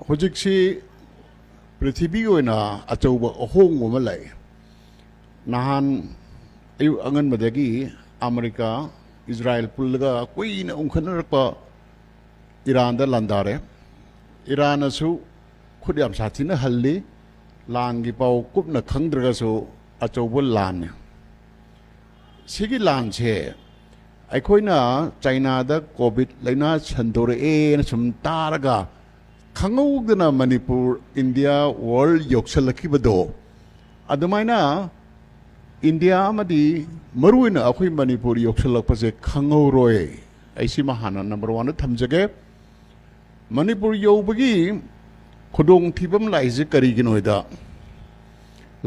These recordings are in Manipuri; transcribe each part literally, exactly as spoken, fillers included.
ꯍꯧꯖꯤꯛꯁꯤ ꯄ꯭ꯔꯤꯊꯤꯕꯤꯒꯤ ꯑꯣꯏꯅ ꯑꯆꯧꯕ ꯑꯍꯣꯡꯕ ꯑꯃ ꯂꯥꯛꯏ꯫ ꯅꯍꯥꯟ ꯑꯌꯨꯛ ꯑꯉꯟꯕꯗꯒꯤ ꯑꯃꯦꯔꯤꯀꯥ, ꯏꯖꯔꯥꯌꯦꯜ ꯄꯨꯜꯂꯒ ꯀꯨꯏꯅ ꯎꯪꯈꯠꯅꯔꯛꯄ ꯏꯔꯥꯟꯗ ꯂꯥꯟꯗꯥꯔꯦ꯫ ꯏꯔꯥꯟꯅꯁꯨ ꯈꯨꯠ ꯌꯥꯝ ꯁꯥꯊꯤꯅ ꯍꯜꯂꯤ꯫ ꯂꯥꯟꯒꯤ ꯄꯥꯎ ꯀꯨꯞꯅ ꯈꯪꯗ꯭ꯔꯒꯁꯨ ꯑꯆꯧꯕ ꯂꯥꯟꯅꯤ꯫ ꯁꯤꯒꯤ ꯂꯥꯟꯁꯦ ꯑꯩꯈꯣꯏꯅ ꯆꯥꯏꯅꯥꯗ ꯀꯣꯚꯤꯗ ꯂꯥꯏꯅꯥ ꯁꯟꯗꯣꯔꯛꯑꯦꯅ ꯁꯨꯝ ꯇꯥꯔꯒ ꯈꯪꯍꯧꯗꯅ ꯃꯅꯤꯄꯨꯔ, ꯏꯟꯗꯤꯌꯥ, ꯋꯥꯔꯜ ꯌꯧꯁꯜꯂꯛꯈꯤꯕꯗꯣ, ꯑꯗꯨꯃꯥꯏꯅ ꯏꯟꯗꯤꯌꯥ ꯑꯃꯗꯤ ꯃꯔꯨꯑꯣꯏꯅ ꯑꯩꯈꯣꯏ ꯃꯅꯤꯄꯨꯔ ꯌꯧꯁꯜꯂꯛꯄꯁꯦ ꯈꯪꯍꯧꯔꯣꯏ꯫ ꯑꯩ ꯁꯤꯃ ꯍꯥꯟꯅ ꯅꯝꯕꯔ ꯋꯥꯟꯗ ꯊꯝꯖꯒꯦ꯫ ꯃꯅꯤꯄꯨꯔ ꯌꯧꯕꯒꯤ ꯈꯨꯗꯣꯡꯊꯤꯕ ꯑꯃ ꯂꯥꯛꯏꯁꯦ ꯀꯔꯤꯒꯤꯅꯣ ꯍꯥꯏꯗ,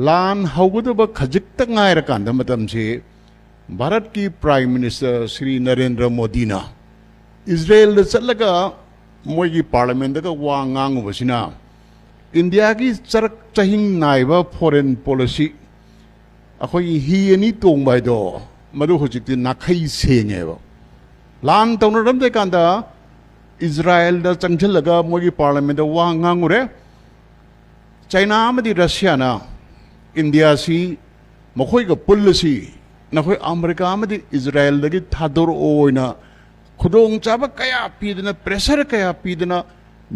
ꯂꯥꯟ ꯍꯧꯒꯗꯕ ꯈꯖꯤꯛꯇ ꯉꯥꯏꯔꯀꯥꯟꯗ ꯃꯇꯝꯁꯤ ꯚꯥꯔꯠꯀꯤ ꯄ꯭ꯔꯥꯏꯝ ꯃꯤꯅꯤꯁꯇꯔ ꯁ꯭ꯔꯤ ꯅꯔꯦꯟꯗ꯭ꯔ ꯃꯣꯗꯤꯅ ꯏꯖꯔꯦꯜꯗ ꯆꯠꯂꯒ ꯃꯣꯏꯒꯤ ꯄꯥꯔꯂꯤꯌꯥꯃꯦꯟꯗꯒ ꯋꯥ ꯉꯥꯡꯉꯨꯕꯁꯤꯅ ꯏꯟꯗꯤꯌꯥꯒꯤ ꯆꯔꯛ ꯆꯍꯤꯡ ꯅꯥꯏꯕ ꯐꯣꯔꯦꯟ ꯄꯣꯂꯤꯁꯤ, ꯑꯩꯈꯣꯏꯒꯤ ꯍꯤ ꯑꯅꯤ ꯇꯣꯡꯕ ꯍꯥꯏꯗꯣ, ꯃꯗꯨ ꯍꯧꯖꯤꯛꯇꯤ ꯅꯥꯈꯩ ꯁꯦꯡꯉꯦꯕ꯫ ꯂꯥꯟ ꯇꯧꯅꯔꯝꯗ꯭ꯔꯤꯀꯥꯟꯗ ꯏꯖꯔꯥꯌꯦꯜꯗ ꯆꯪꯁꯤꯜꯂꯒ ꯃꯣꯏꯒꯤ ꯄꯥꯔꯂꯤꯌꯥꯃꯦꯟꯗ ꯋꯥ ꯉꯥꯡꯉꯨꯔꯦ꯫ ꯆꯥꯏꯅꯥ ꯑꯃꯗꯤ ꯔꯁꯤꯌꯥꯅ ꯏꯟꯗꯤꯌꯥꯁꯤ ꯃꯈꯣꯏꯒ ꯄꯨꯜꯂꯁꯤ, ꯅꯈꯣꯏ ꯑꯃꯦꯔꯤꯀꯥ ꯑꯃꯗꯤ ꯏꯖꯔꯥꯌꯦꯜꯗꯒꯤ ꯊꯥꯗꯣꯔꯛꯑꯣꯅ ꯈꯨꯗꯣꯡꯆꯥꯕ ꯀꯌꯥ ꯄꯤꯗꯅ, ꯄ꯭ꯔꯦꯁꯔ ꯀꯌꯥ ꯄꯤꯗꯅ,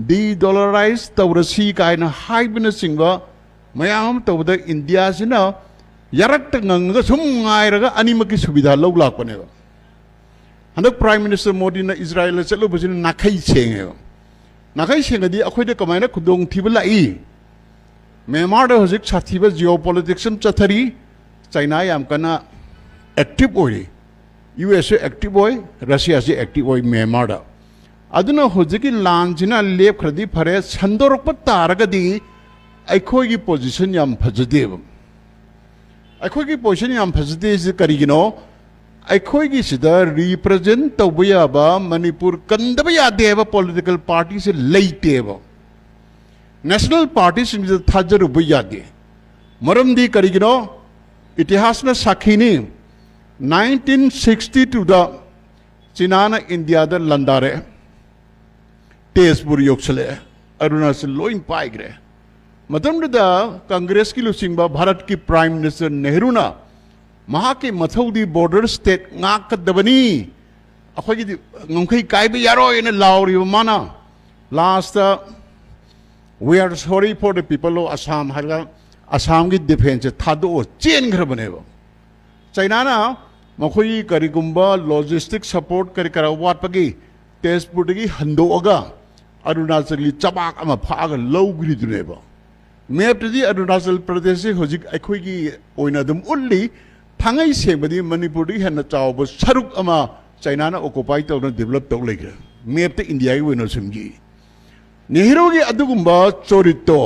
ꯗꯤ ꯗꯣꯂꯔꯥꯏꯁ ꯇꯧꯔꯁꯤ ꯀꯥꯏꯅ ꯍꯥꯏꯕꯅꯆꯤꯡꯕ ꯃꯌꯥꯝ ꯑꯃ ꯇꯧꯕꯗ ꯏꯟꯗꯤꯌꯥꯁꯤꯅ ꯌꯥꯔꯛꯇ ꯉꯪꯉꯒ ꯁꯨꯝ ꯉꯥꯏꯔꯒ ꯑꯅꯤꯃꯛꯀꯤ ꯁꯨꯕꯤꯙꯥ ꯂꯧ ꯂꯥꯛꯄꯅꯦꯕ꯫ ꯍꯟꯗꯛ ꯄ꯭ꯔꯥꯏꯝ ꯃꯤꯅꯤꯁꯇꯔ ꯃꯣꯗꯤꯅ ꯏꯖꯔꯥꯌꯦꯜꯗ ꯆꯠꯂꯨꯕꯁꯤꯅ ꯅꯥꯈꯩ ꯁꯦꯡꯉꯦꯕ꯫ ꯅꯥꯈꯩ ꯁꯦꯡꯉꯗꯤ ꯑꯩꯈꯣꯏꯗ ꯀꯃꯥꯏꯅ ꯈꯨꯗꯣꯡꯊꯤꯕ ꯂꯥꯛꯏ? ꯃ꯭ꯌꯥꯟꯃꯥꯔꯗ ꯍꯧꯖꯤꯛ ꯁꯥꯊꯤꯕ ꯖꯤꯑꯣ ꯄꯣꯂꯤꯇꯤꯛꯁ ꯑꯃ ꯆꯠꯊꯔꯤ꯫ ꯆꯥꯏꯅꯥ ꯌꯥꯝ ꯀꯟꯅ ꯑꯦꯛꯇꯤꯚ ꯑꯣꯏꯔꯤ꯫ ꯌꯨ ꯑꯦꯁꯁꯨ ꯑꯦꯛꯇꯤꯚ ꯑꯣꯏ, ꯔꯁꯤꯌꯥꯁꯨ ꯑꯦꯛꯇꯤꯚ ꯑꯣꯏ ꯃ꯭ꯌꯥꯟꯃꯥꯔꯗ꯫ ꯑꯗꯨꯅ ꯍꯧꯖꯤꯛꯀꯤ ꯂꯥꯟꯁꯤꯅ ꯂꯦꯞꯈ꯭ꯔꯗꯤ ꯐꯔꯦ, ꯁꯟꯗꯣꯔꯛꯄ ꯇꯥꯔꯒꯗꯤ ꯑꯩꯈꯣꯏꯒꯤ ꯄꯣꯖꯤꯁꯟ ꯌꯥꯝ ꯐꯖꯗꯦꯕ꯫ ꯑꯩꯈꯣꯏꯒꯤ ꯄꯣꯖꯤꯁꯟ ꯌꯥꯝ ꯐꯖꯗꯦꯁꯤ ꯀꯔꯤꯒꯤꯅꯣ? ꯑꯩꯈꯣꯏꯒꯤ ꯁꯤꯗ ꯔꯤꯄ꯭ꯔꯖꯦꯟ ꯇꯧꯕ ꯌꯥꯕ, ꯃꯅꯤꯄꯨꯔ ꯀꯟꯗꯕ ꯌꯥꯗꯦ ꯍꯥꯏꯕ ꯄꯣꯂꯤꯇꯤꯀꯦꯜ ꯄꯥꯔꯇꯤꯁꯦ ꯂꯩꯇꯦꯕ꯫ ꯅꯦꯁꯅꯦꯜ ꯄꯥꯔꯇꯤꯁꯤꯡꯁꯤꯗ ꯊꯥꯖꯔꯨꯕ ꯌꯥꯗꯦ꯫ ꯃꯔꯝꯗꯤ ꯀꯔꯤꯒꯤꯅꯣ? ꯏꯇꯤꯍꯥꯁꯅ ꯁꯥꯈꯤꯅꯤ꯫ ꯅꯥꯏꯟꯇꯤꯟ ꯁꯤꯛꯁꯇꯤ ꯇꯨꯗ ꯆꯤꯅꯥꯅ ꯏꯟꯗꯤꯌꯥꯗ ꯂꯥꯟꯗꯥꯔꯛꯑꯦ, ꯇꯦꯖꯄꯨꯔ ꯌꯧꯁꯜꯂꯛꯑꯦ꯫ ꯑꯔꯨꯅꯥꯆꯜ ꯂꯣꯏ ꯄꯥꯏꯈ꯭ꯔꯦ꯫ ꯃꯇꯝꯗꯨꯗ ꯀꯪꯒ꯭ꯔꯦꯁꯀꯤ ꯂꯨꯆꯤꯡꯕ ꯚꯥꯔꯠꯀꯤ ꯄ꯭ꯔꯥꯏꯝ ꯃꯤꯅꯤꯁꯇꯔ ꯅꯦꯍꯔꯨꯅ ꯃꯍꯥꯛꯀꯤ ꯃꯊꯧꯗꯤ ꯕꯣꯔꯗꯔ ꯁ꯭ꯇꯦꯠ ꯉꯥꯛꯀꯗꯕꯅꯤ, ꯑꯩꯈꯣꯏꯒꯤꯗꯤ ꯉꯝꯈꯩ ꯀꯥꯏꯕ ꯌꯥꯔꯣꯏꯅ ꯂꯥꯎꯔꯤꯕ ꯃꯥꯅ last "We are sorry for the people of Assam" ꯍꯥꯏꯔꯒ ꯑꯁꯥꯝꯒꯤ ꯗꯤꯐꯦꯟꯁꯁꯦ ꯊꯥꯗꯣꯛꯑ ꯆꯦꯟꯈ꯭ꯔꯕꯅꯦꯕ꯫ ꯆꯩꯅꯥꯅ ꯃꯈꯣꯏꯒꯤ ꯀꯔꯤꯒꯨꯝꯕ ꯂꯣꯖꯤꯁꯇꯤꯛ ꯁꯄꯣꯔꯠ ꯀꯔꯤ ꯀꯔꯥ ꯋꯥꯠꯄꯒꯤ ꯇꯦꯖꯄꯨꯔꯗꯒꯤ ꯍꯟꯗꯣꯛꯑꯒ ꯑꯔꯨꯅꯥꯆꯜꯒꯤ ꯆꯕꯥꯛ ꯑꯃ ꯐꯥꯛꯑꯒ ꯂꯧꯈ꯭ꯔꯤꯗꯨꯅꯦꯕ꯫ ꯃꯦꯞꯇꯗꯤ ꯑꯔꯨꯅꯥꯆꯜ ꯄ꯭ꯔꯗꯦꯁꯁꯤ ꯍꯧꯖꯤꯛ ꯑꯩꯈꯣꯏꯒꯤ ꯑꯣꯏꯅ ꯑꯗꯨꯝ ꯎꯠꯂꯤ꯫ ꯊꯥꯡꯉꯩ ꯁꯦꯡꯕꯗꯤ ꯃꯅꯤꯄꯨꯔꯗꯒꯤ ꯍꯦꯟꯅ ꯆꯥꯎꯕ ꯁꯔꯨꯛ ꯑꯃ ꯆꯩꯅꯥꯅ ꯑꯣꯀꯨꯄꯥꯏ ꯇꯧꯗꯨꯅ ꯗꯤꯕꯂꯞ ꯇꯧ ꯂꯩꯈ꯭ꯔꯦ꯫ ꯃꯦꯞꯇ ꯏꯟꯗꯤꯌꯥꯒꯤ ꯑꯣꯏꯅ ꯁꯤꯟꯈꯤ꯫ ꯅꯦꯍꯔꯨꯒꯤ ꯑꯗꯨꯒꯨꯝꯕ ꯆꯣꯔꯤꯠꯇꯣ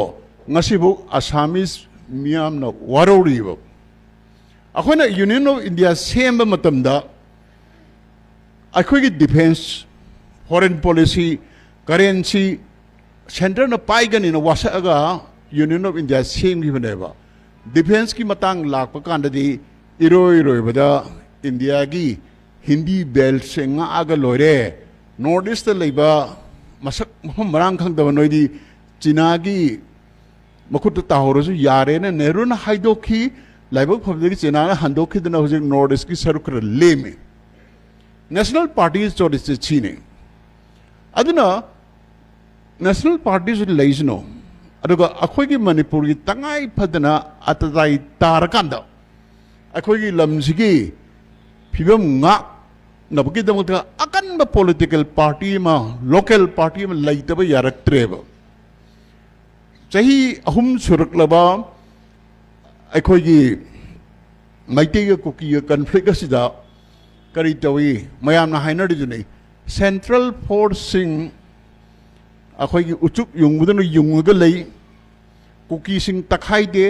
ꯉꯁꯤꯐꯥꯎ ꯑꯁꯥꯃꯤꯁ ꯃꯤꯌꯥꯝꯅ ꯋꯥꯔꯧꯔꯤꯕ꯫ ꯑꯩꯈꯣꯏꯅ ꯌꯨꯅꯤꯌꯟ ꯑꯣꯐ ꯏꯟꯗꯤꯌꯥ ꯁꯦꯝꯕ ꯃꯇꯝꯗ ꯑꯩꯈꯣꯏꯒꯤ ꯗꯤꯐꯦꯟꯁ, ꯐꯣꯔꯦꯟ ꯄꯣꯂꯤꯁꯤ, ꯀꯔꯦꯟꯁꯤ ꯁꯦꯟꯇꯔꯅ ꯄꯥꯏꯒꯅꯤꯅ ꯋꯥꯁꯛꯑꯒ ꯌꯨꯅꯤꯌꯟ ꯑꯣꯐ ꯏꯟꯗꯤꯌꯥ ꯁꯦꯝꯈꯤꯕꯅꯦꯕ꯫ ꯗꯤꯐꯦꯟꯁꯀꯤ ꯃꯇꯥꯡ ꯂꯥꯛꯄ ꯀꯥꯟꯗꯗꯤ ꯏꯔꯣꯏ ꯂꯣꯏꯕꯗ ꯏꯟꯗꯤꯌꯥꯒꯤ ꯍꯤꯟꯗꯤ ꯕꯦꯜꯠꯁꯦ ꯉꯥꯛꯑꯒ ꯂꯣꯏꯔꯦ꯫ ꯅꯣꯔꯠ ꯏꯁꯇ ꯂꯩꯕ ꯃꯁꯛ ꯃꯐꯝ ꯃꯔꯥꯡ ꯈꯪꯗꯕ ꯅꯣꯏꯗꯤ ꯆꯤꯅꯥꯒꯤ ꯃꯈꯨꯠꯇ ꯇꯥꯍꯧꯔꯁꯨ ꯌꯥꯔꯦꯅ ꯅꯦꯍꯔꯨꯅ ꯍꯥꯏꯗꯣꯛꯈꯤ꯫ ꯂꯥꯏꯕꯛ ꯐꯕꯗꯒꯤ ꯆꯤꯅꯥꯅ ꯍꯟꯗꯣꯛꯈꯤꯗꯅ ꯍꯧꯖꯤꯛ ꯅꯣꯔꯠ ꯏꯁꯀꯤ ꯁꯔꯨꯛ ꯈꯔ ꯂꯦꯝꯃꯤ꯫ ꯅꯦꯁꯅꯦꯜ ꯄꯥꯔꯇꯤ ꯆꯣꯔꯤꯁꯦ ꯁꯤꯅꯤ꯫ ꯑꯗꯨꯅ ꯅꯦꯁꯅꯦꯜ ꯄꯥꯔꯇꯤꯁꯨ ꯂꯩꯁꯅꯨ, ꯑꯗꯨꯒ ꯑꯩꯈꯣꯏꯒꯤ ꯃꯅꯤꯄꯨꯔꯒꯤ ꯇꯉꯥꯏ ꯐꯗꯅ ꯑꯇꯗꯥꯏ ꯇꯥꯔꯀꯥꯟꯗ ꯑꯩꯈꯣꯏꯒꯤ ꯂꯝꯁꯤꯒꯤ ꯐꯤꯕꯝ ꯉꯥꯛꯅꯕꯒꯤꯗꯃꯛꯇ ꯑꯀꯟꯕ ꯄꯣꯂꯤꯇꯤꯀꯦꯜ ꯄꯥꯔꯇꯤ ꯑꯃ, ꯂꯣꯀꯦꯜ ꯄꯥꯔꯇꯤ ꯑꯃ ꯂꯩꯇꯕ ꯌꯥꯔꯛꯇ꯭ꯔꯦꯕ꯫ ꯆꯍꯤ ꯑꯍꯨꯝ ꯁꯨꯔꯛꯂꯕ ꯑꯩꯈꯣꯏꯒꯤ ꯃꯩꯇꯩꯒ ꯀꯨꯀꯤꯒ ꯀꯟꯐ꯭ꯂꯤꯛ ꯑꯁꯤꯗ ꯀꯔꯤ ꯇꯧꯏ? ꯃꯌꯥꯝꯅ ꯍꯥꯏꯅꯔꯤꯗꯨꯅꯤ, ꯁꯦꯟꯇ꯭ꯔꯦꯜ ꯐꯣꯔꯁꯁꯤꯡ ꯑꯩꯈꯣꯏꯒꯤ ꯎꯆꯨꯛ ꯌꯨꯡꯕꯗꯨꯅ ꯌꯨꯡꯉꯒ ꯂꯩ, ꯀꯨꯀꯤꯁꯤꯡ ꯇꯛꯈꯥꯏꯗꯦ,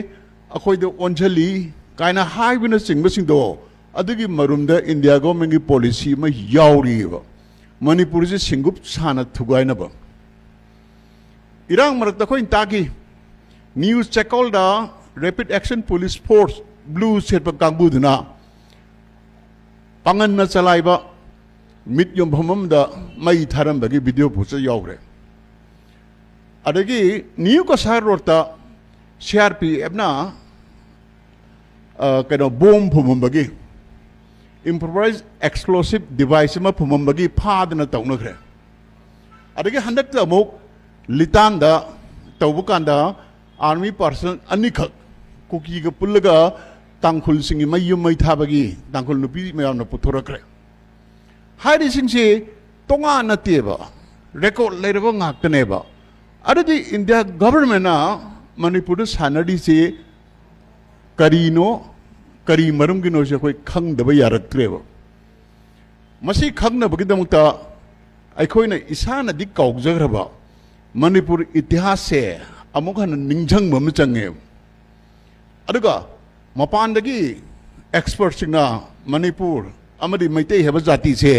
ꯑꯩꯈꯣꯏꯗ ꯑꯣꯟꯁꯤꯜꯂꯤ ꯀꯥꯏꯅ ꯍꯥꯏꯕꯅꯆꯤꯡꯕꯁꯤꯡꯗꯣ, ꯑꯗꯨꯒꯤ ꯃꯔꯨꯝꯗ ꯏꯟꯗꯤꯌꯥ ꯒꯣꯔꯃꯦꯟꯒꯤ ꯄꯣꯂꯤꯁꯤ ꯑꯃ ꯌꯥꯎꯔꯤꯑꯕ꯫ ꯃꯅꯤꯄꯨꯔꯁꯤ ꯁꯤꯡꯒꯨꯞ ꯁꯥꯅ ꯊꯨꯒꯥꯏꯅꯕ꯫ ꯏꯔꯥꯡ ꯃꯔꯛꯇ ꯑꯩꯈꯣꯏꯅ ꯇꯥꯈꯤ, ꯅ꯭ꯌꯨꯁ ꯆꯦꯀꯣꯜꯗ rapid action police force blue ꯁꯦꯠꯄ ꯀꯥꯡꯕꯨꯗꯨꯅ ꯄꯥꯡꯒꯟꯅ ꯆꯂꯥꯏꯕ ꯃꯤꯠ ꯌꯣꯟꯐꯝ ꯑꯃꯗ ꯃꯩ ꯊꯥꯔꯝꯕꯒꯤ ꯚꯤꯗꯤꯑꯣ ꯄꯣꯠꯁꯨ ꯌꯥꯎꯈ꯭ꯔꯦ꯫ ꯑꯗꯒꯤ new Cachar ꯔꯣꯗꯇ C R P ꯑꯦꯐꯅ ꯀꯩꯅꯣ ꯕꯣꯝ ꯐꯨꯝꯃꯝꯕꯒꯤ, ꯏꯝꯄ꯭ꯔꯣꯚꯥꯏꯁ ꯑꯦꯛꯁꯄ꯭ꯂꯣꯁꯤꯞ ꯗꯤꯚꯥꯏꯁ ꯑꯃ ꯐꯨꯝꯃꯝꯕꯒꯤ ꯐꯥꯗꯅ ꯇꯧꯅꯈ꯭ꯔꯦ꯫ ꯑꯗꯒꯤ ꯍꯟꯗꯛꯇ ꯑꯃꯨꯛ ꯂꯤꯇꯥꯟꯗ ꯇꯧꯕ ꯀꯥꯟꯗ ꯑꯥꯔꯃꯤ ꯄꯥꯔꯁꯟ ꯑꯅꯤꯈꯛ ꯀꯨꯀꯤꯒ ꯄꯨꯜꯂꯒ ꯇꯥꯡꯈꯨꯜꯁꯤꯡꯒꯤ ꯃꯌꯨꯝ ꯃꯩ ꯊꯥꯕꯒꯤ ꯇꯥꯡꯈꯨꯜ ꯅꯨꯄꯤ ꯃꯌꯥꯝꯅ ꯄꯨꯊꯣꯔꯛꯈ꯭ꯔꯦ꯫ ꯍꯥꯏꯔꯤꯁꯤꯡꯁꯤ ꯇꯣꯉꯥꯟ ꯅꯠꯇꯦꯕ, ꯔꯦꯀꯣꯔꯠ ꯂꯩꯔꯕ ꯉꯥꯛꯇꯅꯦꯕ꯫ ꯑꯗꯨꯗꯤ ꯏꯟꯗꯤꯌꯥ ꯒꯚꯔꯟꯃꯦꯟꯅ ꯃꯅꯤꯄꯨꯔꯗ ꯁꯥꯟꯅꯔꯤꯁꯤ ꯀꯔꯤꯅꯣ, ꯀꯔꯤ ꯃꯔꯝꯒꯤꯅꯣꯁꯦ ꯑꯩꯈꯣꯏ ꯈꯪꯗꯕ ꯌꯥꯔꯛꯇ꯭ꯔꯦꯕ꯫ ꯃꯁꯤ ꯈꯪꯅꯕꯒꯤꯗꯃꯛꯇ ꯑꯩꯈꯣꯏꯅ ꯏꯁꯥꯅꯗꯤ ꯀꯥꯎꯖꯈ꯭ꯔꯕ ꯃꯅꯤꯄꯨꯔ ꯏꯇꯤꯍꯥꯁꯁꯦ ꯑꯃꯨꯛ ꯍꯟꯅ ꯅꯤꯡꯁꯤꯡꯕ ꯑꯃ ꯆꯪꯉꯦ꯫ ꯑꯗꯨꯒ ꯃꯄꯥꯟꯗꯒꯤ ꯑꯦꯛꯁꯄꯔꯠꯁꯤꯡꯅ ꯃꯅꯤꯄꯨꯔ ꯑꯃꯗꯤ ꯃꯩꯇꯩ ꯍꯥꯏꯕ ꯖꯥꯇꯤꯁꯦ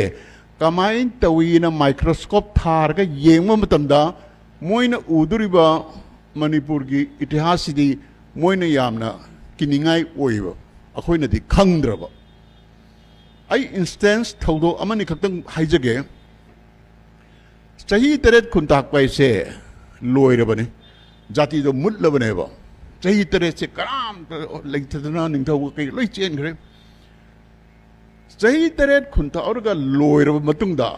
ꯀꯃꯥꯏꯅ ꯇꯧꯏꯅ ꯃꯥꯏꯀ꯭ꯔꯣꯁꯀꯣꯞ ꯊꯥꯔꯒ ꯌꯦꯡꯕ ꯃꯇꯝꯗ ꯃꯣꯏꯅ ꯎꯗꯣꯔꯤꯕ ꯃꯅꯤꯄꯨꯔꯒꯤ ꯏꯇꯤꯍꯥꯁꯁꯤꯗꯤ ꯃꯣꯏꯅ ꯌꯥꯝꯅ ꯀꯤꯅꯤꯡꯉꯥꯏ ꯑꯣꯏꯕ, ꯑꯩꯈꯣꯏꯅꯗꯤ ꯈꯪꯗ꯭ꯔꯕ꯫ ꯑꯩ ꯏꯟꯁꯇꯦꯟꯁ ꯊꯧꯗꯣꯛ ꯑꯃꯅꯤ ꯈꯛꯇꯪ ꯍꯥꯏꯖꯒꯦ꯫ ꯆꯍꯤ ꯇꯔꯦꯠ ꯈꯨꯟꯇꯥꯛꯄ ꯍꯥꯏꯁꯦ ꯂꯣꯏꯔꯕꯅꯤ, ꯖꯥꯇꯤꯗꯣ ꯃꯨꯠꯂꯕꯅꯦꯕ꯫ ꯆꯍꯤ ꯇꯔꯦꯠꯁꯦ ꯀꯅꯥꯝꯇ ꯂꯩꯇꯗꯅ ꯅꯤꯡꯊꯧ ꯀꯩ ꯂꯣꯏ ꯆꯦꯟꯈ꯭ꯔꯦ꯫ ꯆꯍꯤ ꯇꯔꯦꯠ ꯈꯨꯟꯇꯥꯛꯑꯔꯒ ꯂꯣꯏꯔꯕ ꯃꯇꯨꯡꯗ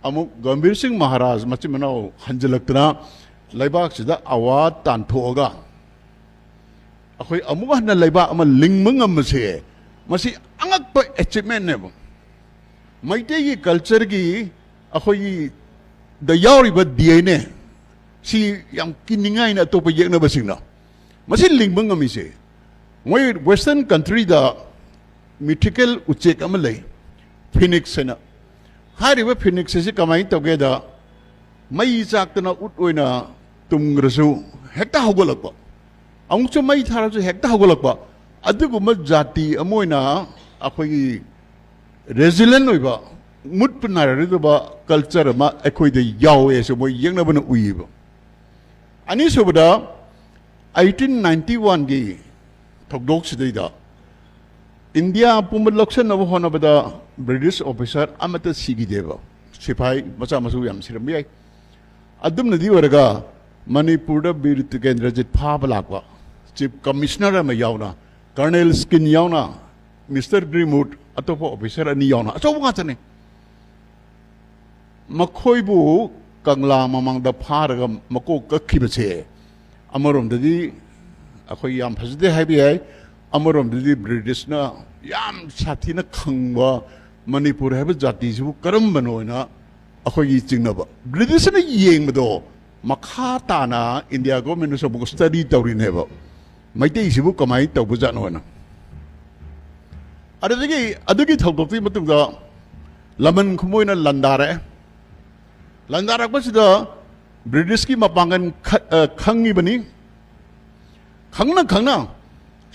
ꯑꯃꯨꯛ ꯒꯝꯚꯤꯔ ꯁꯤꯡ ꯃꯍꯥꯔꯥꯖ ꯃꯆꯤꯟ ꯃꯅꯥꯎ ꯍꯟꯖꯤꯜꯂꯛꯇꯅ ꯂꯩꯕꯥꯛꯁꯤꯗ ꯑꯋꯥ ꯇꯥꯟꯊꯣꯛꯑꯒ ꯑꯩꯈꯣꯏ ꯑꯃꯨꯛ ꯍꯟꯅ ꯂꯩꯕꯥꯛ ꯑꯃ ꯂꯤꯡꯕ ꯉꯝꯕꯁꯦ, ꯃꯁꯤ ꯑꯉꯛꯄ ꯑꯦꯆꯤꯞꯃꯦꯟꯅꯦꯕ꯫ ꯃꯩꯇꯩꯒꯤ ꯀꯜꯆꯔꯒꯤ ꯑꯩꯈꯣꯏꯒꯤ ꯗ ꯌꯥꯎꯔꯤꯕ ꯗꯤ ꯑꯦꯟ ꯑꯦ ꯁꯤ ꯌꯥꯝ ꯀꯤꯅꯤꯡꯉꯥꯏꯅ ꯑꯇꯣꯞꯄ ꯌꯦꯛꯅꯕꯁꯤꯡꯅ ꯃꯁꯤ ꯂꯤꯡꯕ ꯉꯝꯃꯤꯁꯦ꯫ ꯃꯣꯏ ꯋꯦꯁꯇꯔꯟ ꯀꯟꯇ꯭ꯔꯤꯗ ꯃꯤꯊꯤꯀꯦꯜ ꯎꯆꯦꯛ ꯑꯃ ꯂꯩ, ꯐꯤꯅꯤꯛꯁ ꯍꯥꯏꯅ꯫ ꯍꯥꯏꯔꯤꯕ ꯐꯤꯅꯤꯛꯁ ꯑꯁꯤ ꯀꯃꯥꯏꯅ ꯇꯧꯒꯦꯗ, ꯃꯩ ꯆꯥꯛꯇꯅ ꯎꯠ ꯑꯣꯏꯅ ꯇꯨꯝꯈ꯭ꯔꯁꯨ ꯍꯦꯛꯇ ꯍꯧꯒꯠꯂꯛꯄ, ꯑꯃꯨꯛꯁꯨ ꯃꯩ ꯊꯥꯔꯁꯨ ꯍꯦꯛꯇ ꯍꯧꯒꯠꯂꯛꯄ, ꯑꯗꯨꯒꯨꯝꯕ ꯖꯥꯇꯤ ꯑꯃ ꯑꯣꯏꯅ ꯑꯩꯈꯣꯏꯒꯤ ꯔꯦꯖꯤꯂꯦꯟ ꯑꯣꯏꯕ, ꯃꯨꯠꯄ ꯅꯥꯏꯔꯔꯣꯏꯗꯕ ꯀꯜꯆꯔ ꯑꯃ ꯑꯩꯈꯣꯏꯗ ꯌꯥꯎꯋꯦ ꯍꯥꯏꯁꯦ ꯃꯣꯏ ꯌꯦꯛꯅꯕꯅ ꯎꯏꯌꯦꯕ꯫ ꯑꯅꯤꯁꯨꯕꯗ, ꯑꯩꯇꯤꯟ ꯅꯥꯏꯟꯇꯤ ꯋꯥꯟꯒꯤ ꯊꯧꯗꯣꯛꯁꯤꯗꯩꯗ ꯏꯟꯗꯤꯌꯥ ꯄꯨꯝꯕ ꯂꯧꯁꯤꯟꯅꯕ ꯍꯣꯠꯅꯕꯗ ꯕ꯭ꯔꯤꯇꯤꯁ ꯑꯣꯐꯤꯁꯥꯔ ꯑꯃꯠꯇ ꯁꯤꯈꯤꯗꯦꯕ꯫ ꯁꯤꯐꯥꯏ ꯃꯆꯥ ꯃꯁꯨ ꯌꯥꯝ ꯁꯤꯔꯝꯕ ꯌꯥꯏ꯫ ꯑꯗꯨꯝꯅꯗꯤ ꯑꯣꯏꯔꯒ ꯃꯅꯤꯄꯨꯔꯗ ꯕꯤꯔ ꯇꯤꯀꯦꯟꯗ꯭ꯔꯖꯤꯠ ꯐꯥꯕ ꯂꯥꯛꯄ ꯆꯤꯐ ꯀꯃꯤꯁꯅꯔ ꯑꯃ ꯌꯥꯎꯅ, ꯀꯔꯅꯦꯜ ꯁ꯭ꯀꯤꯟ ꯌꯥꯎꯅ, ꯃꯤꯁꯇꯔ ꯒ꯭ꯔꯤꯃꯨꯠ, ꯑꯇꯣꯞꯄ ꯑꯣꯐꯤꯁꯔ ꯑꯅꯤ ꯌꯥꯎꯅ ꯑꯆꯧꯕ ꯉꯥꯛꯇꯅꯤ꯫ ꯃꯈꯣꯏꯕꯨ ꯀꯪꯂꯥ ꯃꯃꯥꯡꯗ ꯐꯥꯔꯒ ꯃꯀꯣꯛ ꯀꯛꯈꯤꯕꯁꯦ ꯑꯃꯔꯣꯝꯗꯗꯤ ꯑꯩꯈꯣꯏ ꯌꯥꯝ ꯐꯖꯗꯦ ꯍꯥꯏꯕ ꯌꯥꯏ, ꯑꯃꯔꯣꯝꯗꯗꯤ ꯕ꯭ꯔꯤꯇꯤꯁꯅ ꯌꯥꯝ ꯁꯥꯊꯤꯅ ꯈꯪꯕ ꯃꯅꯤꯄꯨꯔ ꯍꯥꯏꯕ ꯖꯥꯇꯤꯁꯤꯕꯨ ꯀꯔꯝꯕꯅꯣ ꯍꯥꯏꯅ ꯑꯩꯈꯣꯏꯒꯤ ꯆꯤꯡꯅꯕ꯫ ꯕ꯭ꯔꯤꯇꯤꯁꯅ ꯌꯦꯡꯕꯗꯣ ꯃꯈꯥ ꯇꯥꯅ ꯏꯟꯗꯤꯌꯥ ꯒꯣꯔꯃꯦꯟꯅꯁꯨ ꯑꯃꯨꯛ ꯁ꯭ꯇꯗꯤ ꯇꯧꯔꯤꯅꯦꯕ, ꯃꯩꯇꯩꯁꯤꯕꯨ ꯀꯃꯥꯏꯅ ꯇꯧꯕꯖꯥꯠꯅꯣꯅ꯫ ꯑꯗꯨꯗꯒꯤ ꯑꯗꯨꯒꯤ ꯊꯧꯗꯣꯛꯇꯨꯒꯤ ꯃꯇꯨꯡꯗ ꯂꯃꯟ ꯈꯨꯝꯕ ꯑꯣꯏꯅ ꯂꯥꯟꯗꯥꯔꯛꯑꯦ꯫ ꯂꯥꯟꯗꯥꯔꯛꯄꯁꯤꯗ ꯕ꯭ꯔꯤꯇꯤꯁꯀꯤ ꯃꯄꯥꯡꯒꯜ ꯈ-, ꯑ, ꯈꯪꯉꯤꯕꯅꯤ꯫ ꯈꯪꯅ ꯈꯪꯅ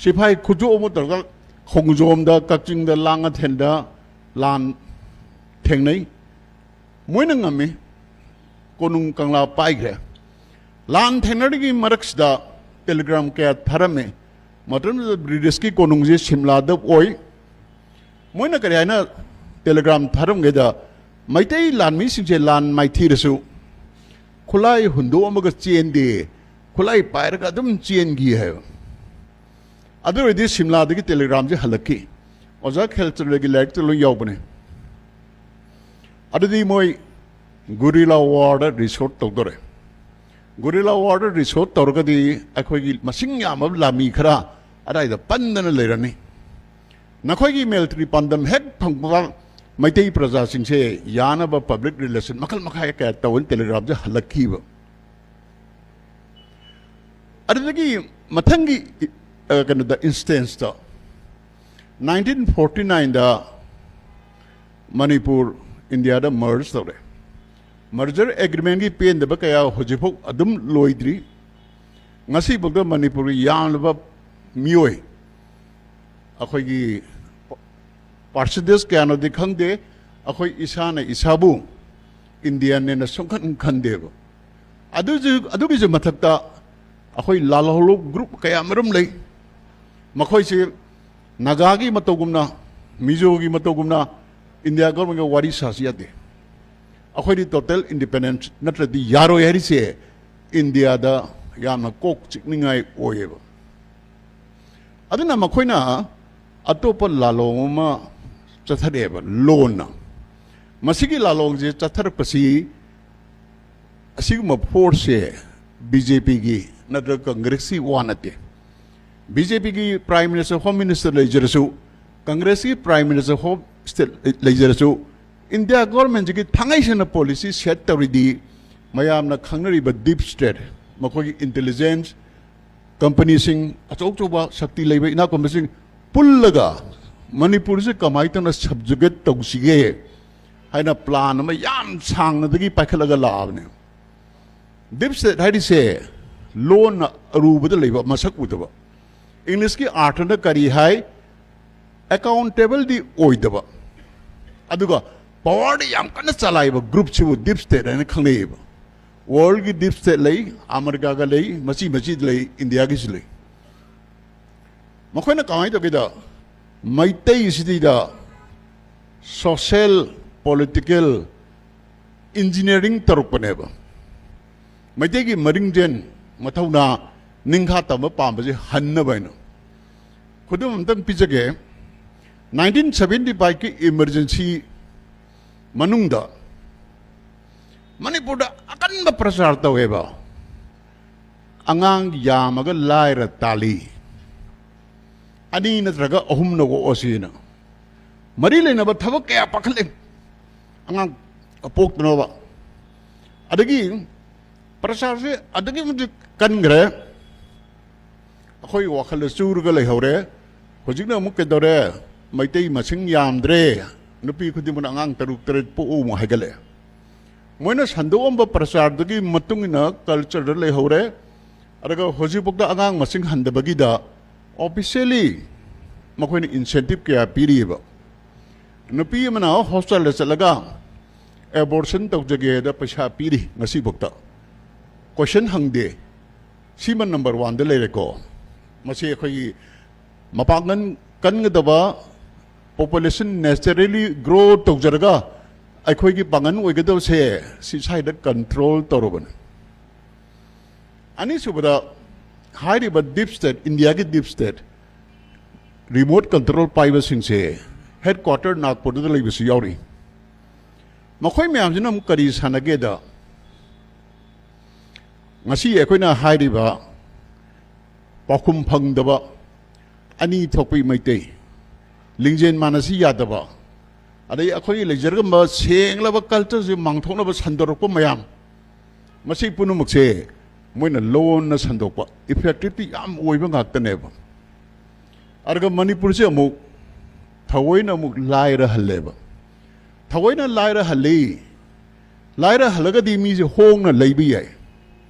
ꯁꯤꯐꯥꯏ ꯈꯨꯠꯆꯣꯞ ꯑꯃ ꯇꯧꯔꯒ ꯈꯣꯡꯖꯣꯝꯗ, ꯀꯛꯆꯤꯡꯗ, ꯂꯥꯡꯉꯊꯦꯜꯗ ꯂꯥꯟ ꯊꯦꯡꯅꯩ꯫ ꯃꯣꯏꯅ ꯉꯝꯃꯤ꯫ ꯀꯣꯅꯨꯡ ꯀꯪꯂꯥ ꯄꯥꯏꯈ꯭ꯔꯦ꯫ ꯂꯥꯟ ꯊꯦꯡꯅꯔꯤꯉꯩ ꯃꯔꯛꯁꯤꯗ ꯇꯦꯂꯤꯒ꯭ꯔꯥꯝ ꯀꯌꯥ ꯊꯥꯔꯝꯃꯤ꯫ ꯃꯇꯝꯗꯨꯗ ꯕ꯭ꯔꯤꯇꯤꯁꯀꯤ ꯀꯣꯅꯨꯡꯁꯤ ꯁꯤꯝꯂꯥꯗ ꯑꯣꯏ꯫ ꯃꯣꯏꯅ ꯀꯔꯤ ꯍꯥꯏꯅ ꯇꯦꯂꯤꯒ꯭ꯔꯥꯝ ꯊꯥꯔꯝꯒꯦꯗ, ꯃꯩꯇꯩ ꯂꯥꯟꯃꯤꯁꯤꯡꯁꯦ ꯂꯥꯟ ꯃꯥꯏꯊꯤꯔꯁꯨ ꯈꯨꯠꯂꯥꯏ ꯍꯨꯟꯗꯣꯛꯑꯝꯃꯒ ꯆꯦꯟꯗꯦ, ꯈꯨꯠꯂꯥꯏ ꯄꯥꯏꯔꯒ ꯑꯗꯨꯝ ꯆꯦꯟꯈꯤ ꯍꯥꯏꯕ꯫ ꯑꯗꯨ ꯑꯣꯏꯔꯗꯤ ꯁꯤꯝꯂꯥꯗꯒꯤ ꯇꯦꯂꯤꯒ꯭ꯔꯥꯝꯁꯦ ꯍꯜꯂꯛꯈꯤ꯫ ꯑꯣꯖꯥ ꯈꯦꯜꯆꯟꯗ꯭ꯔꯒꯤ ꯂꯥꯏꯔꯤꯛꯇ ꯂꯣꯏ ꯌꯥꯎꯕꯅꯦ꯫ ꯑꯗꯨꯗꯤ ꯃꯣꯏ ꯒꯨꯔꯤꯂꯥ ꯋꯥꯔꯗ ꯔꯤꯁꯣꯔꯠ ꯇꯧꯗꯣꯔꯦ꯫ ꯒꯨꯔꯤꯂꯥ ꯋꯥꯔꯗ ꯔꯤꯁꯣꯔꯠ ꯇꯧꯔꯒꯗꯤ ꯑꯩꯈꯣꯏꯒꯤ ꯃꯁꯤꯡ ꯌꯥꯝꯕ ꯂꯥꯟꯃꯤ ꯈꯔ ꯑꯗꯥꯏꯗ ꯄꯟꯗꯅ ꯂꯩꯔꯅꯤ꯫ ꯅꯈꯣꯏꯒꯤ ꯃꯤꯂꯤꯇꯔꯤ ꯄꯥꯟꯗꯝ ꯍꯦꯛ ꯐꯪꯕꯒ ꯃꯩꯇꯩ ꯄ꯭ꯔꯖꯥꯁꯤꯡꯁꯦ ꯌꯥꯅꯕ ꯄꯕ꯭ꯂꯤꯛ ꯔꯤꯂꯦꯁꯟ ꯃꯈꯜ ꯃꯈꯥ ꯀꯌꯥ ꯇꯧꯅ ꯇꯦꯂꯤꯒ꯭ꯔꯥꯝꯁꯦ ꯍꯜꯂꯛꯈꯤꯕ꯫ ꯑꯗꯨꯗꯒꯤ ꯃꯊꯪꯒꯤ, ꯑ, ꯀꯩꯅꯣꯗ, ꯏꯟꯁꯇꯦꯟꯁꯇ, ꯅꯥꯏꯟꯇꯤꯟ ꯐꯣꯔꯇꯤ ꯅꯥꯏꯟꯗ ꯃꯅꯤꯄꯨꯔ ꯏꯟꯗꯤꯌꯥꯗ ꯃꯔꯖ ꯇꯧꯔꯦ꯫ ꯃꯔꯖꯔ ꯑꯦꯒ꯭ꯔꯤꯃꯦꯟꯒꯤ ꯄꯦꯟꯗꯕ ꯀꯌꯥ ꯍꯧꯖꯤꯛꯐꯥꯎ ꯑꯗꯨꯝ ꯂꯣꯏꯗ꯭ꯔꯤ꯫ ꯉꯁꯤꯐꯥꯎꯗ ꯃꯅꯤꯄꯨꯔꯒꯤ ꯌꯥꯝꯂꯕ ꯃꯤꯑꯣꯏ, ꯑꯩꯈꯣꯏꯒꯤ ꯄꯥꯔꯁꯦꯟꯇꯦꯖ ꯀꯌꯥꯅꯣꯗꯤ ꯈꯪꯗꯦ, ꯑꯩꯈꯣꯏ ꯏꯁꯥꯅ ꯏꯁꯥꯕꯨ ꯏꯟꯗꯤꯌꯟꯅꯦꯅ ꯁꯨꯡꯈꯟ ꯈꯟꯗꯦꯕ꯫ ꯑꯗꯨꯁꯨ, ꯑꯗꯨꯒꯤꯁꯨ ꯃꯊꯛꯇ ꯑꯩꯈꯣꯏ ꯂꯥꯜꯍꯧꯂꯨꯞ ꯒ꯭ꯔꯨꯞ ꯀꯌꯥ ꯃꯔꯨꯝ ꯂꯩ꯫ ꯃꯈꯣꯏꯁꯤ ꯅꯥꯒꯥꯒꯤ ꯃꯇꯧꯒꯨꯝꯅ, ꯃꯤꯖꯣꯒꯤ ꯃꯇꯧꯒꯨꯝꯅ ꯏꯟꯗꯤꯌꯥ ꯒꯣꯔꯃꯦꯟꯒ ꯋꯥꯔꯤ ꯁꯥꯁꯤ ꯌꯥꯗꯦ꯫ ꯑꯩꯈꯣꯏꯗꯤ ꯇꯣꯇꯦꯜ ꯏꯟꯗꯤꯄꯦꯟꯗꯦꯟꯁ ꯅꯠꯇ꯭ꯔꯗꯤ ꯌꯥꯔꯣꯏ ꯍꯥꯏꯔꯤꯁꯦ ꯏꯟꯗꯤꯌꯥꯗ ꯌꯥꯝꯅ ꯀꯣꯛ ꯆꯤꯛꯅꯤꯡꯉꯥꯏ ꯑꯣꯏꯌꯦꯕ꯫ ꯑꯗꯨꯅ ꯃꯈꯣꯏꯅ ꯑꯇꯣꯞꯄ ꯂꯥꯂꯣꯡ ꯑꯃ ꯆꯠꯊꯔꯛꯑꯦꯕ ꯂꯣꯟꯅ꯫ ꯃꯁꯤꯒꯤ ꯂꯥꯂꯣꯡꯁꯦ ꯆꯠꯊꯔꯛꯄꯁꯤ ꯑꯁꯤꯒꯨꯝꯕ ꯐꯣꯔꯁꯁꯦ ꯕꯤ ꯖꯦ ꯄꯤꯒꯤ ꯅꯠꯇ꯭ꯔꯒ ꯀꯪꯒ꯭ꯔꯦꯁꯀꯤ ꯋꯥ ꯅꯠꯇꯦ꯫ ꯕꯤ ꯖꯦ ꯄꯤꯒꯤ ꯄ꯭ꯔꯥꯏꯝ ꯃꯤꯅꯤꯁꯇꯔ, ꯍꯣꯝ ꯃꯤꯅꯤꯁꯇꯔ ꯂꯩꯖꯔꯁꯨ, ꯀꯪꯒ꯭ꯔꯦꯁꯀꯤ ꯄ꯭ꯔꯥꯏꯝ ꯃꯤꯅꯤꯁꯇꯔ, ꯍꯣꯝ ꯁ꯭ꯇꯦꯠ ꯂꯩꯖꯔꯁꯨ, ꯏꯟꯗꯤꯌꯥ ꯒꯣꯔꯃꯦꯟꯁꯤꯒꯤ ꯊꯥꯡꯉꯩ ꯁꯦꯡꯅ ꯄꯣꯂꯤꯁꯤ ꯁꯦꯠ ꯇꯧꯔꯤꯗꯤ ꯃꯌꯥꯝꯅ ꯈꯪꯅꯔꯤꯕ ꯗꯤꯞ ꯁ꯭ꯇꯦꯠ, ꯃꯈꯣꯏꯒꯤ ꯏꯟꯇꯦꯂꯤꯖꯦꯟꯁ ꯀꯝꯄꯅꯤꯁꯤꯡ, ꯑꯆꯧ ꯑꯆꯧꯕ ꯁꯛꯇꯤ ꯂꯩꯕ ꯏꯅꯥꯛ ꯈꯨꯟꯕꯁꯤꯡ ꯄꯨꯜꯂꯒ ꯃꯅꯤꯄꯨꯔꯁꯤ ꯀꯃꯥꯏꯅ ꯇꯧꯅ ꯁꯕꯖꯨꯒꯦꯠ ꯇꯧꯁꯤꯒꯦ ꯍꯥꯏꯅ ꯄ꯭ꯂꯥꯟ ꯑꯃ ꯌꯥꯝ ꯁꯥꯡꯅꯗꯒꯤ ꯄꯥꯏꯈꯠꯂꯒ ꯂꯥꯛꯑꯕꯅꯦ꯫ ꯗꯤꯞ ꯁ꯭ꯇꯦꯠ ꯍꯥꯏꯔꯤꯁꯦ ꯂꯣꯟꯅ ꯑꯔꯨꯕꯗ ꯂꯩꯕ, ꯃꯁꯛ ꯎꯗꯕ꯫ ꯏꯪꯂꯤꯁꯀꯤ ꯑꯥꯔꯊꯅ ꯀꯔꯤ ꯍꯥꯏ? ꯑꯦꯀꯥꯎꯟꯇꯦꯕꯜꯗꯤ ꯑꯣꯏꯗꯕ, ꯑꯗꯨꯒ ꯄꯋꯥꯔꯗꯤ ꯌꯥꯝ ꯀꯟꯅ ꯆꯂꯥꯏꯕ ꯒ꯭ꯔꯨꯞꯁꯤꯕꯨ ꯗꯤꯞ ꯁ꯭ꯇꯦꯠ ꯍꯥꯏꯅ ꯈꯪꯅꯩꯌꯦꯕ꯫ ꯋꯥꯔꯜꯒꯤ ꯗꯤꯞ ꯁ꯭ꯇꯦꯠ ꯂꯩ, ꯑꯃꯦꯔꯤꯀꯥꯒ ꯂꯩ, ꯃꯆꯤ ꯃꯆꯤꯗ ꯂꯩ, ꯏꯟꯗꯤꯌꯥꯒꯤꯁꯨ ꯂꯩ꯫ ꯃꯈꯣꯏꯅ ꯀꯃꯥꯏꯅ ꯇꯧꯒꯦꯗ, ꯃꯩꯇꯩꯁꯤꯗꯩꯗ ꯁꯣꯁꯦꯜ, ꯄꯣꯂꯤꯇꯤꯀꯦꯜ, ꯏꯟꯖꯤꯅꯤꯌꯥꯔꯤꯡ ꯇꯧꯔꯛꯄꯅꯦꯕ꯫ ꯃꯩꯇꯩꯒꯤ ꯃꯔꯤꯡꯖꯦꯟ ꯃꯊꯧꯅꯥ ꯅꯤꯡꯈꯥ ꯇꯝꯕ ꯄꯥꯝꯕꯁꯦ ꯍꯟꯅꯕ ꯍꯥꯏꯅ꯫ ꯈꯨꯗꯝ ꯑꯝꯇꯪ ꯄꯤꯖꯒꯦ꯫ ꯅꯥꯏꯟꯇꯤꯟ ꯁꯚꯦꯟꯇꯤ ꯐꯥꯏꯚꯀꯤ ꯏꯃꯔꯖꯦꯟꯁꯤ ꯃꯅꯨꯡꯗ ꯃꯅꯤꯄꯨꯔꯗ ꯑꯀꯟꯕ ꯄ꯭ꯔꯆꯥꯔ ꯇꯧꯋꯦꯕ꯫ ꯑꯉꯥꯡ ꯌꯥꯝꯃꯒ ꯂꯥꯏꯔ ꯇꯥꯜꯂꯤ, ꯑꯅꯤ ꯅꯠꯇ꯭ꯔꯒ ꯑꯍꯨꯝꯅ ꯑꯣꯛꯑꯁꯤꯅ꯫ ꯃꯔꯤ ꯂꯩꯅꯕ ꯊꯕꯛ ꯀꯌꯥ ꯄꯥꯈꯠꯂꯦ, ꯑꯉꯥꯡ ꯄꯣꯛꯇꯅꯕ꯫ ꯑꯗꯒꯤ ꯄ꯭ꯔꯆꯥꯔꯁꯦ ꯑꯗꯨꯛꯀꯤ ꯃꯇꯤꯛ ꯀꯟꯈ꯭ꯔꯦ꯫ ꯑꯩꯈꯣꯏ ꯋꯥꯈꯜꯗ ꯆꯨꯔꯒ ꯂꯩꯍꯧꯔꯦ꯫ ꯍꯧꯖꯤꯛꯅ ꯑꯃꯨꯛ ꯀꯩꯗꯧꯔꯦ? ꯃꯩꯇꯩ ꯃꯁꯤꯡ ꯌꯥꯝꯗ꯭ꯔꯦ, ꯅꯨꯄꯤ ꯈꯨꯗꯤꯡꯃꯛꯅ ꯑꯉꯥꯡ ꯇꯔꯨꯛ ꯇꯔꯦꯠ ꯄꯣꯛꯎ ꯑꯃꯨꯛ ꯍꯥꯏꯒꯠꯂꯛꯑꯦ꯫ ꯃꯣꯏꯅ ꯁꯟꯗꯣꯛꯑꯝꯕ ꯄ꯭ꯔꯆꯥꯔꯗꯨꯒꯤ ꯃꯇꯨꯡ ꯏꯟꯅ ꯀꯜꯆꯔꯗ ꯂꯩꯍꯧꯔꯦ꯫ ꯑꯗꯨꯒ ꯍꯧꯖꯤꯛꯐꯥꯎꯗ ꯑꯉꯥꯡ ꯃꯁꯤꯡ ꯍꯟꯗꯕꯒꯤꯗ ꯑꯣꯐꯤꯁꯤꯌꯦꯜꯂꯤ ꯃꯈꯣꯏꯅ ꯏꯟꯁꯦꯟꯇꯤꯞ ꯀꯌꯥ ꯄꯤꯔꯤꯑꯕ꯫ ꯅꯨꯄꯤ ꯑꯃꯅ ꯍꯣꯁꯇꯦꯜꯗ ꯆꯠꯂꯒ ꯑꯦꯕꯣꯔꯁꯟ ꯇꯧꯖꯒꯦꯗ ꯄꯩꯁꯥ ꯄꯤꯔꯤ ꯉꯁꯤꯐꯥꯎꯗ꯫ ꯀꯣꯏꯁꯟ ꯍꯪꯗꯦ꯫ ꯁꯤꯃ ꯅꯝꯕꯔ ꯋꯥꯟꯗ ꯂꯩꯔꯦꯀꯣ꯫ ꯃꯁꯤ ꯑꯩꯈꯣꯏꯒꯤ ꯃꯄꯥꯡꯒꯜ ꯀꯟꯒꯗꯕ, ꯄꯣꯄꯨꯂꯦꯁꯟ ꯅꯦꯆꯔꯦꯂꯤ ꯒ꯭ꯔꯣ ꯇꯧꯖꯔꯒ ꯑꯩꯈꯣꯏꯒꯤ ꯄꯥꯡꯒꯜ ꯑꯣꯏꯒꯗꯕꯁꯦ ꯁꯤ ꯁ꯭ꯋꯥꯏꯗ ꯀꯟꯇ꯭ꯔꯣꯜ ꯇꯧꯔꯕꯅꯤ꯫ ꯑꯅꯤꯁꯨꯕꯗ, ꯍꯥꯏꯔꯤꯕ ꯗꯤꯞ ꯁ꯭ꯇꯦꯠ, ꯏꯟꯗꯤꯌꯥꯒꯤ ꯗꯤꯞ ꯁ꯭ꯇꯦꯠ, ꯔꯤꯃꯣꯠ ꯀꯟꯇ꯭ꯔꯣꯜ ꯄꯥꯏꯕꯁꯤꯡꯁꯦ ꯍꯦꯗ ꯀ꯭ꯋꯥꯇꯔ ꯅꯥꯒꯄꯨꯔꯗ ꯂꯩꯕꯁꯨ ꯌꯥꯎꯔꯤ꯫ ꯃꯈꯣꯏ ꯃꯌꯥꯝꯁꯤꯅ ꯑꯃꯨꯛ ꯀꯔꯤ ꯁꯥꯟꯅꯒꯦꯗ, ꯉꯁꯤ ꯑꯩꯈꯣꯏꯅ ꯍꯥꯏꯔꯤꯕ ꯄꯥꯎꯈꯨꯝ ꯐꯪꯗꯕ ꯑꯅꯤ ꯊꯣꯛꯄꯤ ꯃꯩꯇꯩ, ꯂꯤꯡꯖꯦꯜ ꯃꯥꯟꯅꯁꯤ ꯌꯥꯗꯕ, ꯑꯗꯩ ꯑꯩꯈꯣꯏꯒꯤ ꯂꯩꯖꯔꯝꯕ ꯁꯦꯡꯂꯕ ꯀꯜꯆꯔꯁꯤ ꯃꯥꯡꯊꯣꯛꯅꯕ ꯁꯟꯗꯣꯔꯛꯄ ꯃꯌꯥꯝ, ꯃꯁꯤ ꯄꯨꯝꯅꯃꯛꯁꯦ ꯃꯣꯏꯅ ꯂꯣꯟꯅ ꯁꯟꯗꯣꯛꯄ, ꯏꯐꯦꯛꯇꯤꯞꯇꯤ ꯌꯥꯝ ꯑꯣꯏꯕ ꯉꯥꯛꯇꯅꯦꯕ꯫ ꯑꯗꯨꯒ ꯃꯅꯤꯄꯨꯔꯁꯦ ꯑꯃꯨꯛ ꯊꯑꯣꯏꯅ ꯑꯃꯨꯛ ꯂꯥꯏꯔꯍꯜꯂꯦꯕ꯫ ꯊꯑꯣꯏꯅ ꯂꯥꯏꯔꯍꯜꯂꯤ꯫ ꯂꯥꯏꯔꯍꯜꯂꯒꯗꯤ ꯃꯤꯁꯦ ꯍꯣꯡꯅ ꯂꯩꯕ ꯌꯥꯏ,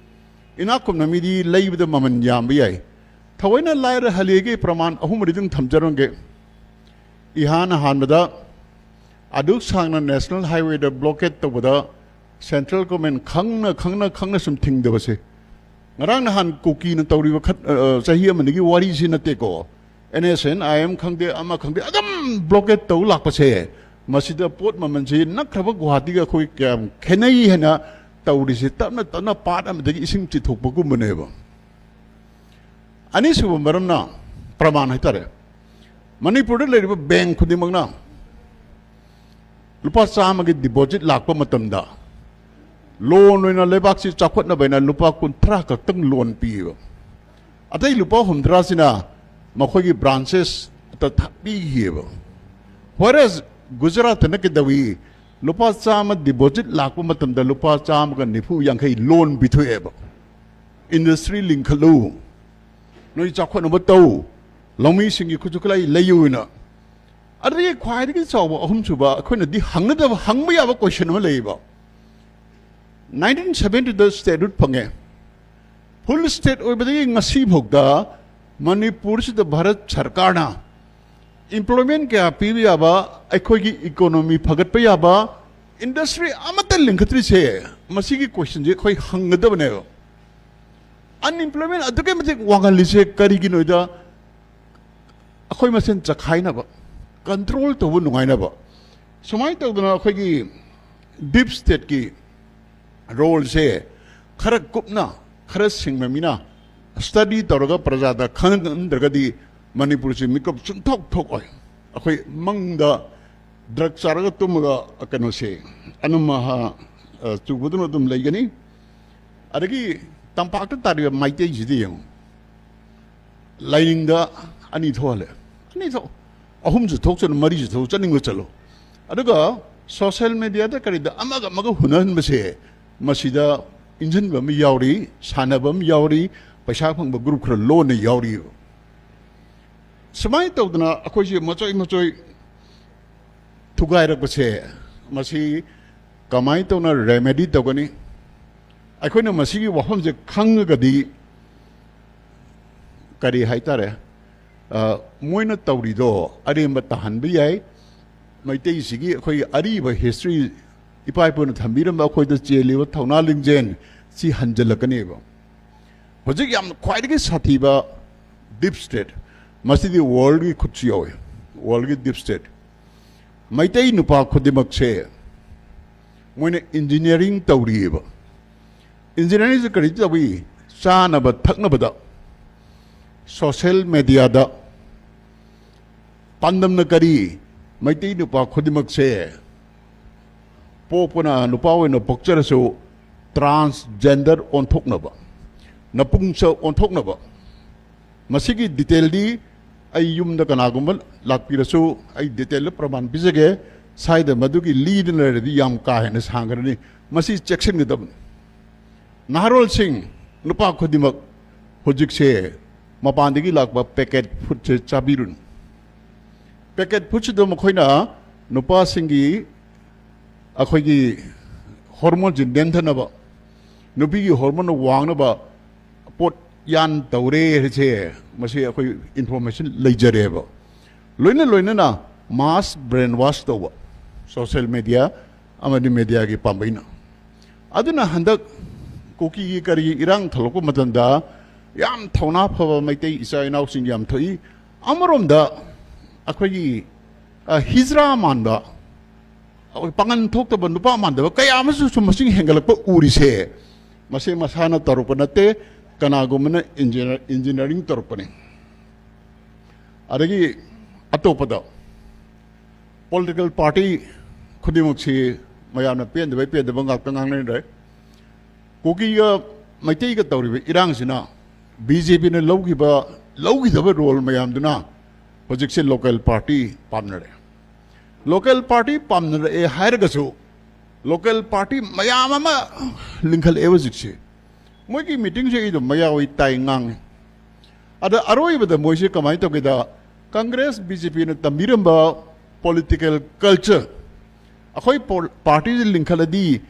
ꯏꯅꯥꯛ ꯈꯨꯟꯕ ꯃꯤꯗꯤ ꯂꯩꯕꯗ ꯃꯃꯜ ꯌꯥꯝꯕ ꯌꯥꯏ꯫ ꯊꯑꯣꯏꯅ ꯂꯥꯏꯔꯍꯜꯂꯤꯒꯤ ꯄ꯭ꯔꯃꯥꯟ ꯑꯍꯨꯝ ꯃꯔꯤꯗꯪ ꯊꯝꯖꯔꯝꯒꯦ꯫ ꯏꯍꯥꯟ ꯍꯥꯟꯕꯗ ꯑꯗꯨꯛ ꯁꯥꯡꯅ ꯅꯦꯁꯅꯦꯜ ꯍꯥꯏꯋꯦꯗ ꯕ꯭ꯂꯣꯀꯦꯠ ꯇꯧꯕꯗ ꯁꯦꯟꯇ꯭ꯔꯦꯜ ꯒꯣꯔꯃꯦꯟ ꯈꯪꯅ ꯈꯪꯅ ꯈꯪꯅ ꯁꯨꯝ ꯊꯤꯡꯗꯕꯁꯦ, ꯉꯔꯥꯡ ꯅꯍꯥꯟ ꯀꯨꯀꯤꯅ ꯇꯧꯔꯤꯕ ꯈꯠ-, ꯑ, ꯑ, ꯆꯍꯤ ꯑꯃꯅꯤꯒꯤ ꯋꯥꯔꯤꯁꯤ ꯅꯠꯇꯦꯀꯣ꯫ N S N I M ꯈꯪꯗꯦ, ꯑꯃ ꯈꯪꯗꯦ, ꯑꯗꯨꯝ ꯕ꯭ꯂꯣꯀꯦꯠ ꯇꯧ ꯂꯥꯛꯄꯁꯦ, ꯃꯁꯤꯗ ꯄꯣꯠ ꯃꯃꯜꯁꯤ ꯅꯛꯈ꯭ꯔꯕ ꯒꯨꯍꯥꯇꯤꯒ ꯑꯩꯈꯣꯏ ꯀꯌꯥꯝ ꯈꯦꯠꯅꯩ ꯍꯥꯏꯅ ꯇꯧꯔꯤꯁꯦ, ꯇꯞꯅ ꯇꯞꯅ ꯄꯥꯠ ꯑꯃꯗꯒꯤ ꯏꯁꯤꯡ ꯆꯤꯊꯣꯛꯄꯒꯨꯝꯕꯅꯦꯕ꯫ ꯑꯅꯤꯁꯨꯕ ꯃꯔꯝꯅ ꯄ꯭ꯔꯃꯥꯟ ꯍꯥꯏꯇꯥꯔꯦ꯫ ꯃꯅꯤꯄꯨꯔꯗ ꯂꯩꯔꯤꯕ ꯕꯦꯡ ꯈꯨꯗꯤꯡꯃꯛꯅ ꯂꯨꯄꯥ ꯆꯥꯝꯃꯒꯤ ꯗꯤꯄꯣꯖꯤꯠ ꯂꯥꯛꯄ ꯃꯇꯝꯗ ꯂꯣꯟ ꯑꯣꯏꯅ ꯂꯩꯕꯥꯛꯁꯤ ꯆꯥꯎꯈꯠꯅꯕ ꯍꯥꯏꯅ ꯂꯨꯄꯥ ꯀꯨꯟꯊ꯭ꯔꯥ ꯈꯛꯇꯪ ꯂꯣꯟ ꯄꯤꯌꯦꯕ꯫ ꯑꯇꯩ ꯂꯨꯄꯥ ꯍꯨꯝꯗ꯭ꯔꯥꯁꯤꯅ ꯃꯈꯣꯏꯒꯤ ꯕ꯭ꯔꯥꯟꯆꯦꯁꯇ ꯊ-, ꯄꯤꯈꯤꯑꯕ꯫ Whereas ꯒꯨꯖꯔꯥꯠꯇꯅ ꯀꯩꯗꯧꯏ? ꯂꯨꯄꯥ ꯆꯥꯝꯃ ꯗꯤꯄꯣꯖꯤꯠ ꯂꯥꯛꯄ ꯃꯇꯝꯗ ꯂꯨꯄꯥ ꯆꯥꯝꯃꯒ ꯅꯤꯐꯨ ꯌꯥꯡꯈꯩ ꯂꯣꯟ ꯄꯤꯊꯣꯛꯑꯦꯕ꯫ ꯏꯟꯗꯁꯇ꯭ꯔꯤ ꯂꯤꯡꯈꯠꯂꯨ, ꯅꯣꯏ ꯆꯥꯎꯈꯠꯅꯕ ꯇꯧ, ꯂꯧꯃꯤꯁꯤꯡꯒꯤ ꯈꯨꯠꯁꯨ ꯈꯨꯠꯂꯥꯏ ꯂꯩꯌꯨꯅ꯫ ꯑꯗꯨꯗꯒꯤ ꯈ꯭ꯋꯥꯏꯗꯒꯤ ꯆꯥꯎꯕ ꯑꯍꯨꯝꯁꯨꯕ, ꯑꯩꯈꯣꯏꯅꯗꯤ ꯍꯪꯅꯗꯕ, ꯍꯪꯕ ꯌꯥꯕ ꯀꯣꯏꯁꯟ ꯑꯃ ꯂꯩꯌꯦꯕ꯫ ꯅꯥꯏꯟꯇꯤꯟ ꯁꯚꯦꯟꯇꯤꯗ ꯁ꯭ꯇꯦꯠꯍꯨꯗ ꯐꯪꯉꯦ, ꯐꯨꯜ ꯁ꯭ꯇꯦꯠ ꯑꯣꯏꯕꯗꯒꯤ ꯉꯁꯤ ꯐꯥꯎꯗ ꯃꯅꯤꯄꯨꯔꯁꯤꯗ ꯚꯥꯔꯠ ꯁꯔꯀꯥꯔꯅ ꯏꯝꯄ꯭ꯂꯣꯏꯃꯦꯟ ꯀꯌꯥ ꯄꯤꯕ ꯌꯥꯕ, ꯑꯩꯈꯣꯏꯒꯤ ꯏꯀꯣꯅꯣꯃꯤ ꯐꯒꯠꯄ ꯌꯥꯕ ꯏꯟꯗꯁꯇ꯭ꯔꯤ ꯑꯃꯠꯇ ꯂꯤꯡꯈꯠꯇ꯭ꯔꯤꯁꯦ, ꯃꯁꯤꯒꯤ ꯀꯣꯏꯁꯟꯁꯦ ꯑꯩꯈꯣꯏ ꯍꯪꯒꯗꯕꯅꯦꯕ꯫ ꯑꯟꯏꯝꯄ꯭ꯂꯣꯏꯃꯦꯟ ꯑꯗꯨꯛꯀꯤ ꯃꯇꯤꯛ ꯋꯥꯡꯍꯜꯂꯤꯁꯦ ꯀꯔꯤꯒꯤꯅꯣꯗ ꯑꯩꯈꯣꯏ ꯃꯁꯦꯟ ꯆꯈꯥꯏꯅꯕ, ꯀꯟꯇ꯭ꯔꯣꯜ ꯇꯧꯕ ꯅꯨꯡꯉꯥꯏꯅꯕ, ꯁꯨꯃꯥꯏꯅ ꯇꯧꯗꯅ ꯑꯩꯈꯣꯏꯒꯤ ꯗꯤꯞ ꯁ꯭ꯇꯦꯠꯀꯤ ꯔꯣꯜꯁꯦ ꯈꯔ ꯀꯨꯞꯅ, ꯈꯔ ꯁꯤꯡꯕ ꯃꯤꯅ ꯁ꯭ꯇꯗꯤ ꯇꯧꯔꯒ ꯄ꯭ꯔꯖꯥꯗ ꯈꯪꯍꯟꯗ꯭ꯔꯒꯗꯤ ꯃꯅꯤꯄꯨꯔꯁꯤ ꯃꯤꯀꯨꯞ ꯁꯨꯡꯊꯣꯛ ꯊꯣꯛꯑꯣꯏ꯫ ꯑꯩꯈꯣꯏ ꯃꯪꯗ ꯗ꯭ꯔꯒ ꯆꯥꯔꯒ ꯇꯨꯝꯃꯒ ꯀꯩꯅꯣꯁꯦ ꯑꯅꯝ ꯑꯍꯥ, ꯑ, ꯆꯨꯕꯗꯨꯅ ꯑꯗꯨꯝ ꯂꯩꯒꯅꯤ꯫ ꯑꯗꯒꯤ ꯇꯝꯄꯥꯛꯇ ꯇꯥꯔꯤꯕ ꯃꯩꯇꯩꯁꯤꯗꯤ ꯌꯦꯡꯉꯨ, ꯂꯥꯏꯅꯤꯡꯗ ꯑꯅꯤ ꯊꯣꯛꯍꯜꯂꯦ꯫ ꯑꯅꯤ ꯊꯣꯛ ꯑꯍꯨꯝꯁꯨ ꯊꯣꯛꯆꯅꯨ, ꯃꯔꯤꯁꯨ ꯊꯣꯛ ꯆꯠꯅꯤꯡꯕ ꯆꯠꯂꯣ꯫ ꯑꯗꯨꯒ ꯁꯣꯁꯦꯜ ꯃꯦꯗꯤꯌꯥꯗ ꯀꯔꯤꯗ ꯑꯃꯒ ꯑꯃꯒ ꯍꯨꯟꯅꯍꯟꯕꯁꯦ, ꯃꯁꯤꯗ ꯏꯟꯁꯤꯟꯕ ꯑꯃ ꯌꯥꯎꯔꯤ, ꯁꯥꯟꯅꯕ ꯑꯃ ꯌꯥꯎꯔꯤ, ꯄꯩꯁꯥ ꯐꯪꯕ ꯒ꯭ꯔꯨꯞ ꯈꯔ ꯂꯣꯟꯅ ꯌꯥꯎꯔꯤꯕ꯫ ꯁꯨꯃꯥꯏꯅ ꯇꯧꯗꯅ ꯑꯩꯈꯣꯏꯁꯦ ꯃꯆꯣꯏ ꯃꯆꯣꯏ ꯊꯨꯒꯥꯏꯔꯛꯄꯁꯦ, ꯃꯁꯤ ꯀꯃꯥꯏꯅ ꯇꯧꯅ ꯔꯦꯃꯦꯗꯤ ꯇꯧꯒꯅꯤ? ꯑꯩꯈꯣꯏꯅ ꯃꯁꯤꯒꯤ ꯋꯥꯐꯝꯁꯦ ꯈꯪꯉꯒꯗꯤ, ꯀꯔꯤ ꯍꯥꯏꯇꯥꯔꯦ, ꯑ, ꯃꯣꯏꯅ ꯇꯧꯔꯤꯗꯣ ꯑꯔꯦꯝꯕ ꯇꯥꯍꯟꯕ ꯌꯥꯏ꯫ ꯃꯩꯇꯩꯁꯤꯒꯤ ꯑꯩꯈꯣꯏꯒꯤ ꯑꯔꯤꯕ ꯍꯤꯁꯇ꯭ꯔꯤ, ꯏꯄꯥ ꯏꯄꯨꯅ ꯊꯝꯕꯤꯔꯝꯕ ꯑꯩꯈꯣꯏꯗ ꯆꯦꯜꯂꯤꯕ ꯊꯧꯅꯥ ꯂꯤꯡꯖꯦꯜ, ꯁꯤ ꯍꯟꯖꯤꯜꯂꯛꯀꯅꯦꯕ꯫ ꯍꯧꯖꯤꯛ ꯌꯥꯝ ꯈ꯭ꯋꯥꯏꯗꯒꯤ ꯁꯥꯊꯤꯕ ꯗꯤꯞ ꯁ꯭ꯇꯦꯠ, ꯃꯁꯤꯗꯤ ꯋꯥꯔꯜꯒꯤ ꯈꯨꯠꯁꯨ ꯌꯥꯎꯋꯦ, ꯋꯥꯔꯜꯒꯤ ꯗꯤꯞ ꯁ꯭ꯇꯦꯠ꯫ ꯃꯩꯇꯩ ꯅꯨꯄꯥ ꯈꯨꯗꯤꯡꯃꯛꯁꯦ ꯃꯣꯏꯅ ꯏꯟꯖꯤꯅꯤꯌꯥꯔꯤꯡ ꯇꯧꯔꯤꯑꯕ꯫ ꯏꯟꯖꯤꯅꯤꯌꯥꯔꯤꯡꯁꯦ ꯀꯔꯤ ꯇꯧꯏ? ꯆꯥꯅꯕ ꯊꯛꯅꯕꯗ, ꯁꯣꯁꯦꯜ ꯃꯦꯗꯤꯌꯥꯗ ꯄꯥꯟꯗꯝꯅ ꯀꯔꯤ? ꯃꯩꯇꯩ ꯅꯨꯄꯥ ꯈꯨꯗꯤꯡꯃꯛꯁꯦ ꯄꯣꯛꯄꯅ ꯅꯨꯄꯥ ꯑꯣꯏꯅ ꯄꯣꯛꯆꯔꯁꯨ ꯇ꯭ꯔꯥꯟꯁꯖꯦꯟꯗꯔ ꯑꯣꯟꯊꯣꯛꯅꯕ, ꯅꯄꯨꯡꯁꯛ ꯑꯣꯟꯊꯣꯛꯅꯕ꯫ ꯃꯁꯤꯒꯤ ꯗꯤꯇꯦꯜꯗꯤ ꯑꯩ ꯌꯨꯝꯗ ꯀꯅꯥꯒꯨꯝꯕ ꯂꯥꯛꯄꯤꯔꯁꯨ ꯑꯩ ꯗꯤꯇꯦꯜꯗ ꯄ꯭ꯔꯃꯥꯟ ꯄꯤꯖꯒꯦ꯫ ꯁ꯭ꯋꯥꯏꯗ ꯃꯗꯨꯒꯤ ꯂꯤꯗꯨꯅ ꯂꯩꯔꯗꯤ ꯌꯥꯝ ꯀꯥ ꯍꯦꯟꯅ ꯁꯥꯡꯈ꯭ꯔꯅꯤ꯫ ꯃꯁꯤ ꯆꯦꯛꯁꯤꯟꯒꯗꯕꯅꯤ꯫ ꯅꯍꯥꯔꯣꯜꯁꯤꯡ, ꯅꯨꯄꯥ ꯈꯨꯗꯤꯡꯃꯛ ꯍꯧꯖꯤꯛꯁꯦ ꯃꯄꯥꯟꯗꯒꯤ ꯂꯥꯛꯄ ꯄꯦꯀꯦꯠ ꯐꯨꯗꯁꯦ ꯆꯥꯕꯤꯔꯨꯅꯨ꯫ ꯄꯦꯀꯦꯠ ꯐꯨꯗꯁꯤꯗ ꯃꯈꯣꯏꯅ ꯅꯨꯄꯥꯁꯤꯡꯒꯤ ꯑꯩꯈꯣꯏꯒꯤ ꯍꯣꯔꯃꯣꯟꯁꯤ ꯅꯦꯝꯊꯅꯕ, ꯅꯨꯄꯤꯒꯤ ꯍꯣꯔꯃꯣꯟ ꯋꯥꯡꯅꯕ ꯄꯣꯠ ꯌꯥꯟ ꯇꯧꯔꯦ ꯍꯥꯏꯁꯦ, ꯃꯁꯤ ꯑꯩꯈꯣꯏ ꯏꯟꯐꯣꯔꯃꯦꯁꯟ ꯂꯩꯖꯔꯦꯕ꯫ ꯂꯣꯏꯅ ꯂꯣꯏꯅꯅ ꯃꯥꯁ ꯕ꯭ꯔꯦꯟ ꯋꯥꯁ ꯇꯧꯕ, ꯁꯣꯁꯦꯜ ꯃꯦꯗꯤꯌꯥ ꯑꯃꯗꯤ ꯃꯦꯗꯤꯌꯥꯒꯤ ꯄꯥꯝꯕꯩꯅ꯫ ꯑꯗꯨꯅ ꯍꯟꯗꯛ ꯀꯨꯀꯤꯒꯤ ꯀꯔꯤꯒꯤ ꯏꯔꯥꯡ ꯊꯣꯛꯂꯛꯄ ꯃꯇꯝꯗ ꯌꯥꯝ ꯊꯧꯅꯥ ꯐꯕ ꯃꯩꯇꯩ ꯏꯆꯥ ꯏꯅꯥꯎꯁꯤꯡ ꯌꯥꯝ ꯊꯣꯛꯏ꯫ ꯑꯃꯔꯣꯝꯗ ꯑꯩꯈꯣꯏꯒꯤ, ꯑ, ꯍꯤꯖ꯭ꯔꯥ ꯃꯥꯟꯕ, ꯑꯩꯈꯣꯏ ꯄꯥꯡꯒꯟ ꯊꯣꯛꯇꯕ, ꯅꯨꯄꯥ ꯃꯥꯟꯗꯕ ꯀꯌꯥ ꯑꯃꯁꯨ ꯁꯨꯝ ꯃꯁꯤꯡ ꯍꯦꯟꯒꯠꯂꯛꯄ ꯎꯔꯤꯁꯦ, ꯃꯁꯤ ꯃꯁꯥꯅ ꯇꯧꯔꯛꯄ ꯅꯠꯇꯦ, ꯀꯅꯥꯒꯨꯝꯕꯅ ꯏꯟꯖꯤꯅꯤꯌꯔ ꯏꯟꯖꯤꯅꯤꯌꯥꯔꯤꯡ ꯇꯧꯔꯛꯄꯅꯤ꯫ ꯑꯗꯒꯤ ꯑꯇꯣꯞꯄꯗ ꯄꯣꯂꯤꯇꯤꯀꯦꯜ ꯄꯥꯔꯇꯤ ꯈꯨꯗꯤꯡꯃꯛꯁꯤ ꯃꯌꯥꯝꯅ ꯄꯦꯟꯗꯕꯩ ꯄꯦꯟꯗꯕ ꯉꯥꯛꯇ ꯉꯥꯡꯅꯔꯦ꯫ ꯀꯨꯀꯤꯒ ꯃꯩꯇꯩꯒ ꯇꯧꯔꯤꯕ ꯏꯔꯥꯡꯁꯤꯅ ꯕꯤ ꯖꯦ ꯄꯤꯅ ꯂꯧꯈꯤꯕ ꯂꯧꯈꯤꯗꯕ ꯔꯣꯜ ꯃꯌꯥꯝꯗꯨꯅ ꯍꯧꯖꯤꯛꯁꯦ ꯂꯣꯀꯦꯜ ꯄꯥꯔꯇꯤ ꯄꯥꯝꯅꯔꯦ꯫ ꯂꯣꯀꯦꯜ ꯄꯥꯔꯇꯤ ꯄꯥꯝꯅꯔꯛꯑꯦ ꯍꯥꯏꯔꯒꯁꯨ ꯂꯣꯀꯦꯜ ꯄꯥꯔꯇꯤ ꯃꯌꯥꯝ ꯑꯃ ꯂꯤꯡꯈꯠꯂꯛꯑꯦ ꯍꯧꯖꯤꯛꯁꯦ꯫ ꯃꯣꯏꯒꯤ ꯃꯤꯇꯤꯡꯁꯦ ꯑꯩ ꯑꯗꯨꯝ ꯃꯌꯥ ꯑꯣꯏ ꯇꯥꯏ ꯉꯥꯡꯉꯤ꯫ ꯑꯗ ꯑꯔꯣꯏꯕꯗ ꯃꯣꯏꯁꯦ ꯀꯃꯥꯏꯅ ꯇꯧꯒꯦꯗ, ꯀꯪꯒ꯭ꯔꯦꯁ ꯕꯤ ꯖꯦ ꯄꯤꯅ ꯇꯝꯕꯤꯔꯝꯕ ꯄꯣꯂꯤꯇꯤꯀꯦꯜ ꯀꯜꯆꯔ, ꯑꯩꯈꯣꯏ ꯄꯣ- ꯄꯥꯔꯇꯤꯁꯦ ꯂꯤꯡꯈꯠꯂꯗꯤ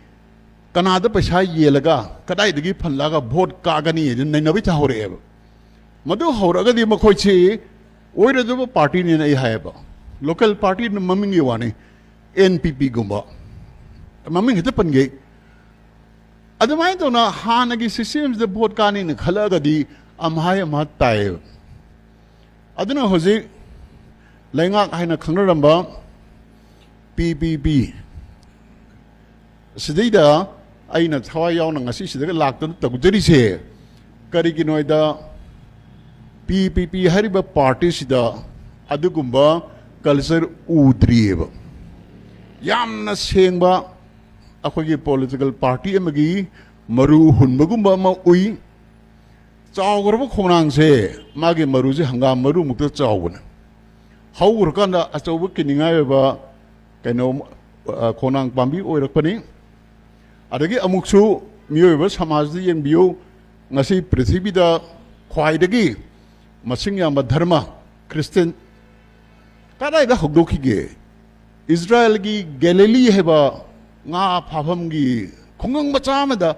ꯀꯅꯥꯗ ꯄꯩꯁꯥ ꯌꯦꯜꯂꯒ ꯀꯗꯥꯏꯗꯒꯤ ꯐꯟꯂꯒ ꯚꯣꯠ ꯀꯥꯒꯅꯤ ꯍꯥꯏꯗꯅ ꯅꯩꯅꯕꯩ ꯍꯧꯔꯛꯑꯦꯕ꯫ ꯃꯗꯨ ꯍꯧꯔꯛꯑꯒꯗꯤ ꯃꯈꯣꯏꯁꯤ ꯑꯣꯏꯔꯣꯏꯗꯕ ꯄꯥꯔꯇꯤꯅꯦꯅ ꯑꯩ ꯍꯥꯏꯌꯦꯕ꯫ ꯂꯣꯀꯦꯜ ꯄꯥꯔꯇꯤꯅ ꯃꯃꯤꯡꯒꯤ ꯋꯥꯅꯤ, ꯑꯦꯟ ꯄꯤ ꯄꯤꯒꯨꯝꯕ ꯃꯃꯤꯡ ꯍꯦꯛꯇ ꯄꯟꯒꯦ꯫ ꯑꯗꯨꯃꯥꯏꯅ ꯇꯧꯅ ꯍꯥꯟꯅꯒꯤ ꯁꯤꯁꯇꯦꯝꯁꯤꯗ ꯚꯣꯠ ꯀꯥꯅꯤꯅ ꯈꯜꯂꯛꯑꯒꯗꯤ ꯑꯝꯍꯥꯏ ꯑꯝꯍꯥ ꯇꯥꯏꯌꯦꯕ꯫ ꯑꯗꯨꯅ ꯍꯧꯖꯤꯛ ꯂꯩꯉꯥꯛ ꯍꯥꯏꯅ ꯈꯪꯅꯔꯝꯕ ꯄꯤ ꯄꯤ ꯄꯤ ꯁꯤꯗꯩꯗ ꯑꯩꯅ ꯊꯋꯥꯏ ꯌꯥꯎꯅ ꯉꯁꯤ ꯁꯤꯗꯒ ꯂꯥꯛꯇꯅ ꯇꯧꯖꯔꯤꯁꯦ ꯀꯔꯤꯒꯤꯅꯣ ꯍꯥꯏꯗ, ꯄꯤ ꯄꯤ ꯄꯤ ꯍꯥꯏꯔꯤꯕ ꯄꯥꯔꯇꯤꯁꯤꯗ ꯑꯗꯨꯒꯨꯝꯕ ꯀꯜꯆꯔ ꯎꯗ꯭ꯔꯤꯑꯕ꯫ ꯌꯥꯝꯅ ꯁꯦꯡꯕ ꯑꯩꯈꯣꯏꯒꯤ ꯄꯣꯂꯤꯇꯤꯀꯦꯜ ꯄꯥꯔꯇꯤ ꯑꯃꯒꯤ ꯃꯔꯨ ꯍꯨꯟꯕꯒꯨꯝꯕ ꯑꯃ ꯎꯏ꯫ ꯆꯥꯎꯈ꯭ꯔꯕ ꯈꯣꯡꯅꯥꯡꯁꯦ ꯃꯥꯒꯤ ꯃꯔꯨꯁꯦ ꯍꯪꯒꯥꯝ ꯃꯔꯨꯃꯨꯛꯇ ꯆꯥꯎꯕꯅꯦ꯫ ꯍꯧꯈ꯭ꯔꯀꯥꯟꯗ ꯑꯆꯧꯕ ꯀꯤꯅꯤꯡꯉꯥꯏ ꯑꯣꯏꯕ ꯀꯩꯅꯣ, ꯑ, ꯈꯣꯡꯅꯥꯡ ꯄꯥꯝꯕꯤ ꯑꯣꯏꯔꯛꯄꯅꯤ꯫ ꯑꯗꯒꯤ ꯑꯃꯨꯛꯁꯨ ꯃꯤꯑꯣꯏꯕ ꯁꯃꯥꯖꯗ ꯌꯦꯡꯕꯤꯌꯨ, ꯉꯁꯤ ꯄ꯭ꯔꯤꯊꯤꯕꯤꯗ ꯈ꯭ꯋꯥꯏꯗꯒꯤ ꯃꯁꯤꯡ ꯌꯥꯝꯕ ꯙꯔꯃ ꯈ꯭ꯔꯤꯁꯇꯦꯟ ꯀꯗꯥꯏꯗ ꯍꯧꯗꯣꯛꯈꯤꯒꯦ? ꯏꯁꯔꯥꯌꯦꯜꯒꯤ ꯒꯦꯂꯤꯂꯤ ꯍꯥꯏꯕ ꯉꯥ ꯐꯥꯐꯝꯒꯤ ꯈꯨꯡꯒꯪ ꯃꯆꯥ ꯑꯃꯗ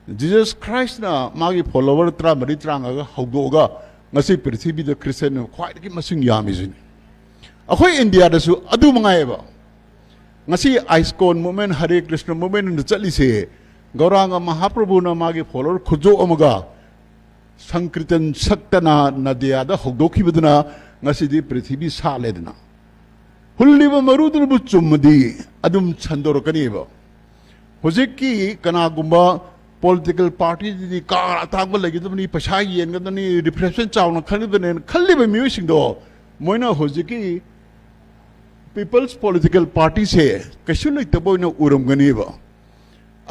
ꯖꯤꯖꯁ ꯈ꯭ꯔꯥꯏꯁꯅ ꯃꯥꯒꯤ ꯐꯣꯂꯣꯋꯔ ꯇꯔꯥꯃꯔꯤ ꯇꯔꯥꯃꯉꯥꯒ ꯍꯧꯗꯣꯛꯑꯒ ꯉꯁꯤ ꯄ꯭ꯔꯤꯊꯤꯕꯤꯗ ꯈ꯭ꯔꯤꯁꯇꯦꯟ ꯈ꯭ꯋꯥꯏꯗꯒꯤ ꯃꯁꯤꯡ ꯌꯥꯝꯃꯤꯁꯤꯅꯤ꯫ ꯑꯩꯈꯣꯏ ꯏꯟꯗꯤꯌꯥꯗꯁꯨ ꯑꯗꯨ ꯃꯉꯥꯏꯑꯕ꯫ ꯉꯁꯤ ꯑꯥꯏꯁꯀꯣꯟ ꯃꯨꯚꯃꯦꯟ, ꯍꯔꯦ ꯀ꯭ꯔꯤꯁꯅ ꯃꯨꯚꯃꯦꯟ ꯑꯅ ꯆꯠꯂꯤꯁꯦ ꯒꯧꯔꯥꯡꯒ ꯃꯍꯥꯄ꯭ꯔꯚꯨꯅ ꯃꯥꯒꯤ ꯐꯣꯂꯣꯋꯔ ꯈꯨꯖꯣꯞ ꯑꯃꯒ ꯁꯪꯀ꯭ꯔꯤꯇꯟ ꯁꯛꯇꯅ ꯅꯗꯤꯌꯥꯗ ꯍꯧꯗꯣꯛꯈꯤꯕꯗꯨꯅ ꯉꯁꯤꯗꯤ ꯄ꯭ꯔꯤꯊꯤꯕꯤ ꯁꯥꯠꯂꯦꯗꯅ꯫ ꯍꯨꯜꯂꯤꯕ ꯃꯔꯨꯗꯨꯅꯕꯨ ꯆꯨꯝꯃꯗꯤ ꯑꯗꯨꯝ ꯁꯟꯗꯣꯔꯛꯀꯅꯦꯕ꯫ ꯍꯧꯖꯤꯛꯀꯤ ꯀꯅꯥꯒꯨꯝꯕ ꯄꯣꯂꯤꯇꯤꯀꯦꯜ ꯄꯥꯔꯇꯤꯗꯗꯤ ꯀꯥꯔ ꯑꯇꯥꯡꯕ ꯂꯩꯒꯗꯕꯅꯤ, ꯄꯩꯁꯥ ꯌꯦꯟꯒꯗꯕꯅꯤ, ꯔꯤꯐ꯭ꯔꯦꯁꯃꯦꯟ ꯆꯥꯎꯅ ꯈꯟꯒꯗꯕꯅꯦꯅ ꯈꯜꯂꯤꯕ ꯃꯤꯑꯣꯏꯁꯤꯡꯗꯣ ꯃꯣꯏꯅ ꯍꯧꯖꯤꯛꯀꯤ ꯄꯤꯄꯜꯁ ꯄꯣꯂꯤꯇꯤꯀꯦꯜ ꯄꯥꯔꯇꯤꯁꯦ ꯀꯩꯁꯨ ꯂꯩꯇꯕ ꯑꯣꯏꯅ ꯎꯔꯝꯒꯅꯦꯕ꯫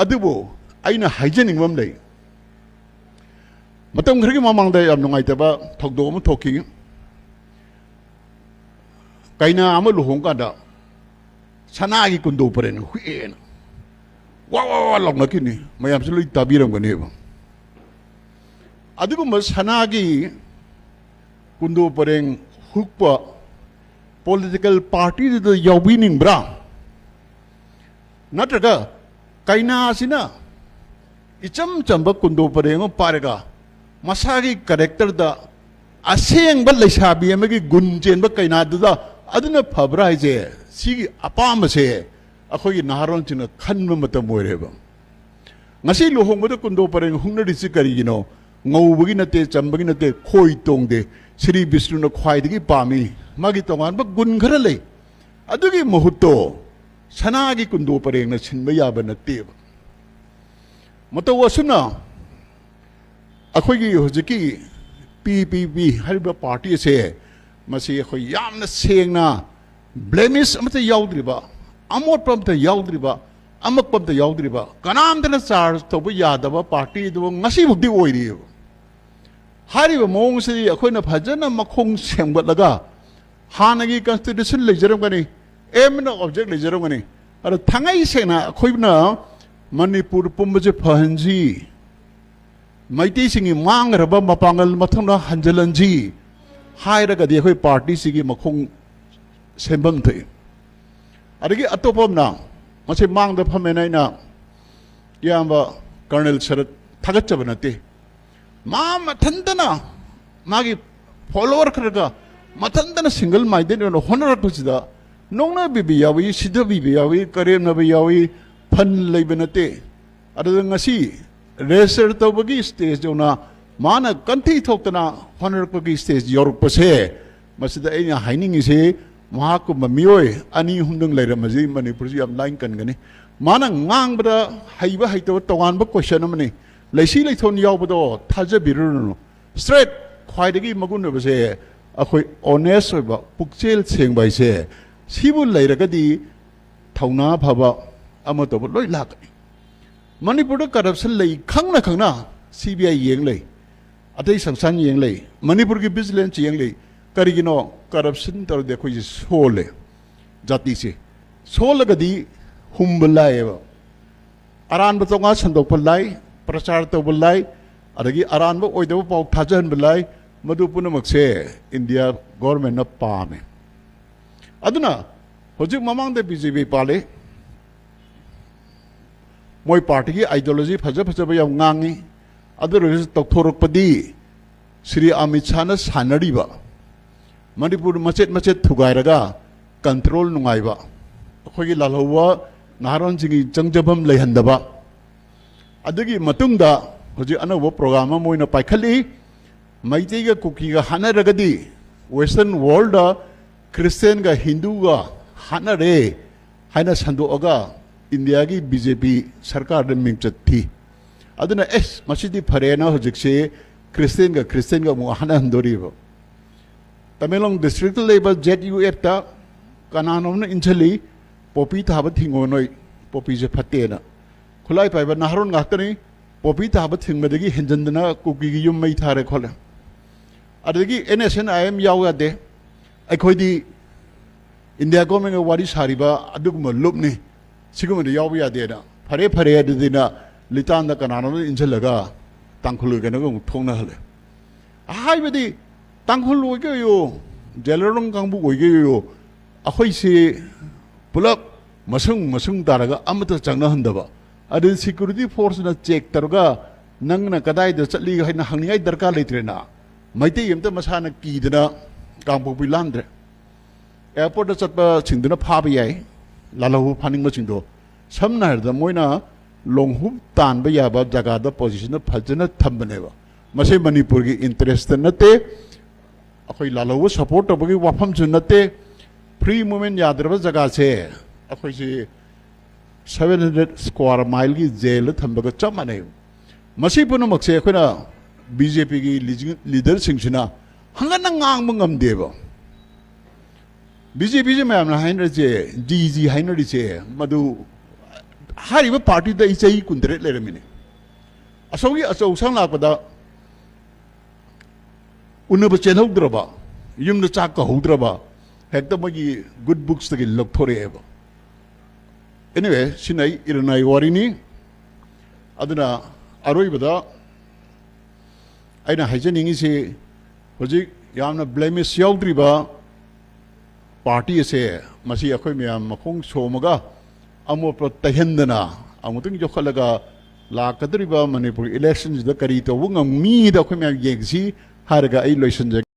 ꯑꯗꯨꯕꯨ ꯑꯩꯅ ꯍꯥꯏꯖꯅꯤꯡꯕ ꯑꯃ ꯂꯩ꯫ ꯃꯇꯝ ꯈꯔꯒꯤ ꯃꯃꯥꯡꯗ ꯌꯥꯝ ꯅꯨꯡꯉꯥꯏꯇꯕ ꯊꯧꯗꯣꯛ ꯑꯃ ꯊꯣꯛꯈꯤ꯫ ꯀꯩꯅꯥ ꯑꯃ ꯂꯨꯍꯣꯡ ꯀꯥꯟꯗ ꯁꯅꯥꯒꯤ ꯀꯨꯟꯗꯣ ꯄꯔꯦꯡ ꯍꯨꯛꯑꯦꯅ ꯋꯥ ꯋꯥ ꯋꯥ ꯂꯥꯎꯅꯈꯤꯅꯤ, ꯃꯌꯥꯝꯁꯨ ꯂꯣꯏ ꯇꯥꯕꯤꯔꯝꯒꯅꯦꯕ꯫ ꯑꯗꯨꯒꯨꯝꯕ ꯁꯅꯥꯒꯤ ꯀꯨꯟꯗꯣ ꯄꯔꯦꯡ ꯍꯨꯛꯄ ꯄꯣꯂꯤꯇꯤꯀꯦꯜ ꯄꯥꯔꯇꯤꯗꯨꯗ ꯌꯥꯎꯕꯤꯅꯤꯡꯕ꯭ꯔꯥ? ꯅꯠꯇ꯭ꯔꯒ ꯀꯩꯅꯥꯁꯤꯅ ꯏꯆꯝ ꯆꯝꯕ ꯀꯨꯟꯗꯣ ꯄꯔꯦꯡ ꯑꯃ ꯄꯥꯏꯔꯒ ꯃꯁꯥꯒꯤ ꯀꯦꯔꯦꯛꯇꯔꯗ ꯑꯁꯦꯡꯕ ꯂꯩꯁꯥꯕꯤ ꯑꯃꯒꯤ ꯒꯨꯟ ꯆꯦꯟꯕ ꯀꯩꯅꯥꯗꯨꯗ ꯑꯗꯨꯅ ꯐꯕ꯭ꯔꯥ ꯍꯥꯏꯁꯦ, ꯁꯤꯒꯤ ꯑꯄꯥꯝꯕꯁꯦ ꯑꯩꯈꯣꯏꯒꯤ ꯅꯍꯥꯔꯣꯟꯁꯤꯡꯅ ꯈꯟꯕ ꯃꯇꯝ ꯑꯣꯏꯔꯦꯕ꯫ ꯉꯁꯤ ꯂꯨꯍꯣꯡꯕꯗ ꯀꯨꯟꯗꯣ ꯄꯔꯦꯡ ꯍꯨꯛꯅꯔꯤꯁꯤ ꯀꯔꯤꯒꯤꯅꯣ? ꯉꯧꯕꯒꯤ ꯅꯠꯇꯦ, ꯆꯝꯕꯒꯤ ꯅꯠꯇꯦ, ꯈꯣꯏ ꯇꯣꯡꯗꯦ꯫ ꯁ꯭ꯔꯤ ꯕꯤꯁꯅꯨꯅ ꯈ꯭ꯋꯥꯏꯗꯒꯤ ꯄꯥꯝꯃꯤ꯫ ꯃꯥꯒꯤ ꯇꯣꯉꯥꯟꯕ ꯒꯨꯟ ꯈꯔ ꯂꯩ꯫ ꯑꯗꯨꯒꯤ ꯃꯍꯨꯠꯇꯣ ꯁꯅꯥꯒꯤ ꯀꯨꯟꯗꯣ ꯄꯔꯦꯡꯅ ꯁꯤꯟꯕ ꯌꯥꯕ ꯅꯠꯇꯦꯕ꯫ ꯃꯇꯧ ꯑꯁꯨꯝꯅ ꯑꯩꯈꯣꯏꯒꯤ ꯍꯧꯖꯤꯛꯀꯤ ꯄꯤ ꯄꯤ ꯄꯤ ꯍꯥꯏꯔꯤꯕ ꯄꯥꯔꯇꯤ ꯑꯁꯦ, ꯃꯁꯤ ꯑꯩꯈꯣꯏ ꯌꯥꯝꯅ ꯁꯦꯡꯅ ꯕ꯭ꯂꯦꯃꯤꯁ ꯑꯃꯠꯇ ꯌꯥꯎꯗ꯭ꯔꯤꯕ, ꯑꯃꯣꯠꯄ ꯑꯃꯠꯇ ꯌꯥꯎꯗ꯭ꯔꯤꯕ, ꯑꯃꯛꯄ ꯑꯃꯠꯇ ꯌꯥꯎꯗ꯭ꯔꯤꯕ, ꯀꯅꯥꯝꯇꯅ ꯆꯥꯔꯖ ꯇꯧꯕ ꯌꯥꯗꯕ ꯄꯥꯔꯇꯤ ꯑꯗꯨ ꯉꯁꯤꯐꯥꯎꯗꯤ ꯑꯣꯏꯔꯤꯑꯕ꯫ ꯍꯥꯏꯔꯤꯕ ꯃꯑꯣꯡꯁꯤꯗꯤ ꯑꯩꯈꯣꯏꯅ ꯐꯖꯅ ꯃꯈꯣꯡ ꯁꯦꯝꯒꯠꯂꯒ ꯍꯥꯟꯅꯒꯤ ꯀꯟꯁꯇꯤꯇ꯭ꯌꯨꯁꯟ ꯂꯩꯖꯔꯝꯒꯅꯤ, ꯑꯦꯝ ꯑꯦꯟ ꯑꯣꯕꯖꯦꯛ ꯂꯩꯖꯔꯝꯒꯅꯤ꯫ ꯑꯗꯣ ꯊꯥꯡꯉꯩ ꯁꯦꯡꯅ ꯑꯩꯈꯣꯏꯅ ꯃꯅꯤꯄꯨꯔ ꯄꯨꯝꯕꯁꯦ ꯐꯍꯟꯁꯤ, ꯃꯩꯇꯩꯁꯤꯡꯒꯤ ꯃꯥꯡꯈ꯭ꯔꯕ ꯃꯄꯥꯡꯒꯜ ꯃꯊꯪꯅ ꯍꯟꯖꯤꯜꯍꯟꯁꯤ ꯍꯥꯏꯔꯒꯗꯤ ꯑꯩꯈꯣꯏ ꯄꯥꯔꯇꯤꯁꯤꯒꯤ ꯃꯈꯣꯡ ꯁꯦꯝꯐꯝ ꯊꯣꯛꯏ꯫ ꯑꯗꯒꯤ ꯑꯇꯣꯞꯄ ꯑꯃꯅ, ꯃꯁꯤ ꯃꯥꯡꯗ ꯐꯝꯃꯦꯅ ꯑꯩꯅ ꯏꯌꯥꯝꯕ ꯀꯔꯅꯦꯜ ꯁꯔꯠ ꯊꯥꯒꯠꯆꯕ ꯅꯠꯇꯦ꯫ ꯃꯥ ꯃꯊꯟꯇꯅ ꯃꯥꯒꯤ ꯐꯣꯂꯣꯋꯔ ꯈꯔꯒ ꯃꯊꯟꯇꯅ ꯁꯤꯡꯒꯜ ꯃꯥꯏꯟꯗꯦꯗ ꯑꯣꯏꯅ ꯍꯣꯠꯅꯔꯛꯄꯁꯤꯗ ꯅꯣꯛꯅꯕꯤꯕ ꯌꯥꯎꯏ, ꯁꯤꯊꯕꯤꯕ ꯌꯥꯎꯏ, ꯀꯔꯦꯝꯅꯕ ꯌꯥꯎꯏ, ꯐꯟ ꯂꯩꯕ ꯅꯠꯇꯦ꯫ ꯑꯗꯨꯗ ꯉꯁꯤ ꯔꯦꯖꯤꯁꯇꯔ ꯇꯧꯕꯒꯤ ꯁ꯭ꯇꯦꯖ ꯌꯧꯅ ꯃꯥꯅ ꯀꯟꯊꯤ ꯊꯣꯛꯇꯅ ꯍꯣꯠꯅꯔꯛꯄꯒꯤ ꯁ꯭ꯇꯦꯖ ꯌꯧꯔꯛꯄꯁꯦ, ꯃꯁꯤꯗ ꯑꯩꯅ ꯍꯥꯏꯅꯤꯡꯉꯤꯁꯤ, ꯃꯍꯥꯛꯀꯨꯝꯕ ꯃꯤꯑꯣꯏ ꯑꯅꯤ ꯑꯍꯨꯝꯗꯪ ꯂꯩꯔꯝꯃꯁꯤ ꯃꯅꯤꯄꯨꯔꯁꯤ ꯌꯥꯝ ꯂꯥꯏꯅ ꯀꯟꯒꯅꯤ꯫ ꯃꯥꯅ ꯉꯥꯡꯕꯗ ꯍꯩꯕ ꯍꯩꯇꯕ ꯇꯣꯉꯥꯟꯕ ꯀꯣꯏꯁꯟ ꯑꯃꯅꯤ꯫ ꯂꯩꯁꯤ ꯂꯩꯊꯣꯟ ꯌꯥꯎꯕꯗꯣ ꯊꯥꯖꯕꯤꯔꯨꯔꯅꯨ꯫ ꯁ꯭ꯇ꯭ꯔꯦꯠ ꯈ꯭ꯋꯥꯏꯗꯒꯤ ꯃꯒꯨꯟ ꯑꯣꯏꯕꯁꯦ ꯑꯩꯈꯣꯏ ꯑꯣꯅꯦꯁ ꯑꯣꯏꯕ, ꯄꯨꯛꯆꯦꯜ ꯁꯦꯡꯕ ꯍꯥꯏꯁꯦ, ꯁꯤꯕꯨ ꯂꯩꯔꯒꯗꯤ ꯊꯧꯅꯥ ꯐꯕ ꯑꯃ ꯇꯧꯕ ꯂꯣꯏ ꯂꯥꯛꯀꯅꯤ꯫ ꯃꯅꯤꯄꯨꯔꯗ ꯀꯔꯞꯁꯟ ꯂꯩ ꯈꯪꯅ ꯈꯪꯅ ꯁꯤ ꯕꯤ ꯑꯥꯏ ꯌꯦꯡ ꯂꯩ, ꯑꯇꯩ ꯁꯪꯁꯊꯥꯟ ꯌꯦꯡ ꯂꯩ, ꯃꯅꯤꯄꯨꯔꯒꯤ ꯚꯤꯖꯤꯂꯦꯟꯁ ꯌꯦꯡ ꯂꯩ꯫ ꯀꯔꯤꯒꯤꯅꯣ? ꯀꯔꯞꯁꯟ ꯇꯧꯔꯗꯤ ꯑꯩꯈꯣꯏꯁꯦ ꯁꯣꯜꯂꯦ, ꯖꯥꯇꯤꯁꯦ꯫ ꯁꯣꯜꯂꯒꯗꯤ ꯍꯨꯝꯕ ꯂꯥꯏꯌꯦꯕ꯫ ꯑꯔꯥꯟꯕ ꯆꯧꯉꯥ ꯁꯟꯗꯣꯛꯄ ꯂꯥꯏ, ꯄ꯭ꯔꯆꯥꯔ ꯇꯧꯕ ꯂꯥꯏ, ꯑꯗꯒꯤ ꯑꯔꯥꯟꯕ ꯑꯣꯏꯗꯕ ꯄꯥꯎ ꯊꯥꯖꯍꯟꯕ ꯂꯥꯏ꯫ ꯃꯗꯨ ꯄꯨꯝꯅꯃꯛꯁꯦ ꯏꯟꯗꯤꯌꯥ ꯒꯣꯔꯃꯦꯟꯅ ꯄꯥꯝꯃꯦ꯫ ꯑꯗꯨꯅ ꯍꯧꯖꯤꯛ ꯃꯃꯥꯡꯗ ꯕꯤ ꯖꯦ ꯄꯤ ꯄꯥꯜꯂꯤ, ꯃꯣꯏ ꯄꯥꯔꯇꯤꯒꯤ ꯑꯥꯏꯗꯤꯌꯣꯂꯣꯖꯤ ꯐꯖ ꯐꯖꯕ ꯌꯥꯝ ꯉꯥꯡꯉꯤ꯫ ꯑꯗꯨ ꯑꯣꯏꯔꯒꯁꯨ ꯇꯧꯊꯣꯔꯛꯄꯗꯤ ꯁ꯭ꯔꯤ ꯑꯃꯤꯠ ꯁꯥꯍꯅ ꯁꯥꯟꯅꯔꯤꯕ ꯃꯅꯤꯄꯨꯔ ꯃꯆꯦꯠ ꯃꯆꯦꯠ ꯊꯨꯒꯥꯏꯔꯒ ꯀꯟꯇ꯭ꯔꯣꯜ ꯅꯨꯡꯉꯥꯏꯕ, ꯑꯩꯈꯣꯏꯒꯤ ꯂꯥꯜꯍꯧꯕ ꯅꯍꯥꯔꯣꯟꯁꯤꯡꯒꯤ ꯆꯪꯖꯐꯝ ꯂꯩꯍꯟꯗꯕ꯫ ꯑꯗꯨꯒꯤ ꯃꯇꯨꯡꯗ ꯍꯧꯖꯤꯛ ꯑꯅꯧꯕ ꯄ꯭ꯔꯣꯒ꯭ꯔꯥꯝ ꯑꯃ ꯑꯣꯏꯅ ꯄꯥꯏꯈꯠꯂꯤ꯫ ꯃꯩꯇꯩꯒ ꯀꯨꯀꯤꯒ ꯍꯥꯠꯅꯔꯒꯗꯤ ꯋꯦꯁꯇꯔꯟ ꯋꯥꯔꯜꯗ ꯈ꯭ꯔꯤꯁꯇꯦꯟꯒ ꯍꯤꯟꯗꯨꯒ ꯍꯥꯠꯅꯔꯦ ꯍꯥꯏꯅ ꯁꯟꯗꯣꯛꯑꯒ ꯏꯟꯗꯤꯌꯥꯒꯤ ꯕꯤ ꯖꯦ ꯄꯤ ꯁꯔꯀꯥꯔꯗ ꯃꯤꯡꯆꯠ ꯊꯤ꯫ ꯑꯗꯨꯅ ꯑꯦꯁ, ꯃꯁꯤꯗꯤ ꯐꯔꯦꯅ ꯍꯧꯖꯤꯛꯁꯤ ꯈ꯭ꯔꯤꯁꯇꯦꯟꯒ ꯈ꯭ꯔꯤꯁꯇꯦꯟꯒ ꯑꯃꯨꯛ ꯍꯥꯠꯅꯍꯟꯗꯣꯔꯤꯕ꯫ ꯇꯃꯦꯡꯂꯣꯡ ꯗꯤꯁꯇ꯭ꯔꯤꯛꯇ ꯂꯩꯕ ꯖꯦꯠ ꯌꯨ ꯑꯦꯠꯇ ꯀꯅꯥꯅꯣꯝꯅ ꯏꯟꯁꯤꯜꯂꯤ, "ꯄꯣꯄꯤ ꯊꯥꯕ ꯊꯤꯡꯉꯣ ꯅꯣꯏ, ꯄꯣꯄꯤꯁꯦ ꯐꯠꯇꯦꯅ"꯫ ꯈꯨꯠꯂꯥꯏ ꯄꯥꯏꯕ ꯅꯍꯥꯔꯣꯟ ꯉꯥꯛꯇꯅꯤ꯫ ꯄꯣꯄꯤ ꯊꯥꯕ ꯊꯤꯡꯕꯗꯒꯤ ꯍꯦꯟꯖꯟꯗꯅ ꯀꯨꯀꯤꯒꯤ ꯌꯨꯝ ꯃꯩ ꯊꯥꯔꯦ ꯈꯣꯠꯂꯦ꯫ ꯑꯗꯒꯤ N S N I M ꯌꯥꯎ ꯌꯥꯗꯦ꯫ ꯑꯩꯈꯣꯏꯗꯤ ꯏꯟꯗꯤꯌꯥ ꯒꯣꯔꯃꯦꯟꯒ ꯋꯥꯔꯤ ꯁꯥꯔꯤꯕ ꯑꯗꯨꯒꯨꯝꯕ ꯂꯨꯞꯅꯤ, ꯁꯤꯒꯨꯝꯕꯗ ꯌꯥꯎꯕ ꯌꯥꯗꯦꯅ꯫ ꯐꯔꯦ ꯐꯔꯦ ꯑꯗꯨꯗꯤꯅ ꯂꯤꯇꯥꯟꯗ ꯀꯅꯥꯅꯣꯝꯅ ꯏꯟꯁꯤꯜꯂꯒ ꯇꯥꯡꯈꯨꯜ ꯑꯣꯏꯒꯅꯒ ꯑꯃꯨꯛ ꯊꯣꯛꯅꯍꯜꯂꯦ꯫ ꯍꯥꯏꯕꯗꯤ ꯇꯥꯡꯈꯨꯜ ꯑꯣꯏꯒꯦ ꯑꯣꯏꯌꯣ, ꯖꯦꯂꯔꯣꯡ ꯀꯥꯡꯕꯨ ꯑꯣꯏꯒꯦ ꯑꯣꯏꯌꯣ, ꯑꯩꯈꯣꯏꯁꯤ ꯄꯨꯂꯞ ꯃꯁꯨꯡ ꯃꯁꯨꯡ ꯇꯥꯔꯒ ꯑꯃꯠꯇ ꯆꯪꯅꯍꯟꯗꯕ꯫ ꯑꯗꯨ ꯁꯦꯀ꯭ꯌꯨꯔꯤꯇꯤ ꯐꯣꯔꯁꯅ ꯆꯦꯛ ꯇꯧꯔꯒ ꯅꯪꯅ ꯀꯗꯥꯏꯗ ꯆꯠꯂꯤ ꯍꯥꯏꯅ ꯍꯪꯅꯤꯡꯉꯥꯏ ꯗꯔꯀꯥꯔ ꯂꯩꯇ꯭ꯔꯦꯅ꯫ ꯃꯩꯇꯩ ꯑꯝꯇ ꯃꯁꯥꯅ ꯀꯤꯗꯅ ꯀꯥꯡꯄꯣꯛꯄꯤ ꯂꯥꯟꯗ꯭ꯔꯦ꯫ ꯑꯦꯌꯔꯄꯣꯔꯠꯇ ꯆꯠꯄꯁꯤꯡꯗꯨꯅ ꯐꯥꯕ ꯌꯥꯏ, ꯂꯥꯜꯍꯧꯕ ꯐꯥꯅꯤꯡꯕꯁꯤꯡꯗꯣ꯫ ꯁꯝꯅ ꯍꯥꯏꯔꯕꯗ ꯃꯣꯏꯅ ꯂꯣꯡꯍꯨꯞ ꯇꯥꯟꯕ ꯌꯥꯕ ꯖꯒꯥꯗ ꯄꯣꯖꯤꯁꯟꯗ ꯐꯖꯅ ꯊꯝꯕꯅꯦꯕ꯫ ꯃꯁꯤ ꯃꯅꯤꯄꯨꯔꯒꯤ ꯏꯟꯇꯔꯦꯁꯇ ꯅꯠꯇꯦ, ꯑꯩꯈꯣꯏ ꯂꯥꯜꯍꯧꯕ ꯁꯄꯣꯔꯠ ꯇꯧꯕꯒꯤ ꯋꯥꯐꯝꯁꯨ ꯅꯠꯇꯦ꯫ ꯐ꯭ꯔꯤ ꯃꯨꯚꯃꯦꯟ ꯌꯥꯗ꯭ꯔꯕ ꯖꯒꯥꯁꯦ ꯑꯩꯈꯣꯏꯁꯤ ꯁꯚꯦꯟ ꯍꯟꯗ꯭ꯔꯦꯠ ꯁ꯭ꯀ꯭ꯋꯥꯔ ꯃꯥꯏꯜꯒꯤ ꯖꯦꯜꯗ ꯊꯝꯕꯒ ꯆꯞ ꯃꯥꯟꯅꯩ꯫ ꯃꯁꯤ ꯄꯨꯝꯅꯃꯛꯁꯦ ꯑꯩꯈꯣꯏꯅ ꯕꯤ ꯖꯦ ꯄꯤꯒꯤ ꯂꯤꯗꯔꯁꯤꯡꯁꯤꯅ ꯍꯪꯒꯠꯅ ꯉꯥꯡꯕ ꯉꯝꯗꯦꯕ꯫ ꯕꯤ ꯖꯦ ꯄꯤꯁꯦ ꯃꯌꯥꯝꯅ ꯍꯥꯏꯅꯔꯤꯁꯦ, ꯗꯤ ꯖꯤ ꯍꯥꯏꯅꯔꯤꯁꯦ, ꯃꯗꯨ ꯍꯥꯏꯔꯤꯕ ꯄꯥꯔꯇꯤꯗ ꯑꯩ ꯆꯍꯤ ꯀꯨꯟꯇꯔꯦꯠ ꯂꯩꯔꯝꯃꯤꯅꯦ꯫ ꯑꯁꯣꯝꯒꯤ ꯑꯆꯧ ꯑꯁꯥꯡ ꯂꯥꯛꯄꯗ ꯎꯅꯕ ꯆꯦꯜꯍꯧꯗ꯭ꯔꯕ, ꯌꯨꯝꯗ ꯆꯥꯛ ꯀꯧꯍꯧꯗ꯭ꯔꯕ, ꯍꯦꯛꯇ ꯃꯣꯏꯒꯤ ꯒꯨꯗ ꯕꯨꯛꯁꯇꯒꯤ ꯂꯧꯊꯣꯔꯛꯑꯦꯕ꯫ ꯑꯦꯅꯤꯋꯦ, ꯁꯤꯅ ꯑꯩ ꯏꯔꯅꯥꯏ ꯋꯥꯔꯤꯅꯤ꯫ ꯑꯗꯨꯅ ꯑꯔꯣꯏꯕꯗ ꯑꯩꯅ ꯍꯥꯏꯖꯅꯤꯡꯉꯤꯁꯤ, ꯍꯧꯖꯤꯛ ꯌꯥꯝꯅ ꯕ꯭ꯂꯦꯃꯤꯁ ꯌꯥꯎꯗ꯭ꯔꯤꯕ ꯄꯥꯔꯇꯤ ꯑꯁꯦ, ꯃꯁꯤ ꯑꯩꯈꯣꯏ ꯃꯌꯥꯝ ꯃꯈꯣꯡ ꯁꯣꯝꯃꯒ ꯑꯃꯣꯠꯄ ꯇꯩꯍꯟꯗꯅ ꯑꯃꯨꯛꯇꯪ ꯌꯣꯛꯈꯠꯂꯒ ꯂꯥꯛꯀꯗꯧꯔꯤꯕ ꯃꯅꯤꯄꯨꯔ ꯏꯂꯦꯛꯁꯟꯁꯤꯗ ꯀꯔꯤ ꯇꯧꯕ ꯉꯝꯃꯤꯗ ꯑꯩꯈꯣꯏ ꯃꯌꯥꯝ ꯌꯦꯡꯁꯤ ꯍꯥꯏꯔꯒ ꯑꯩ ꯂꯣꯏꯁꯤꯟꯖꯒꯦ꯫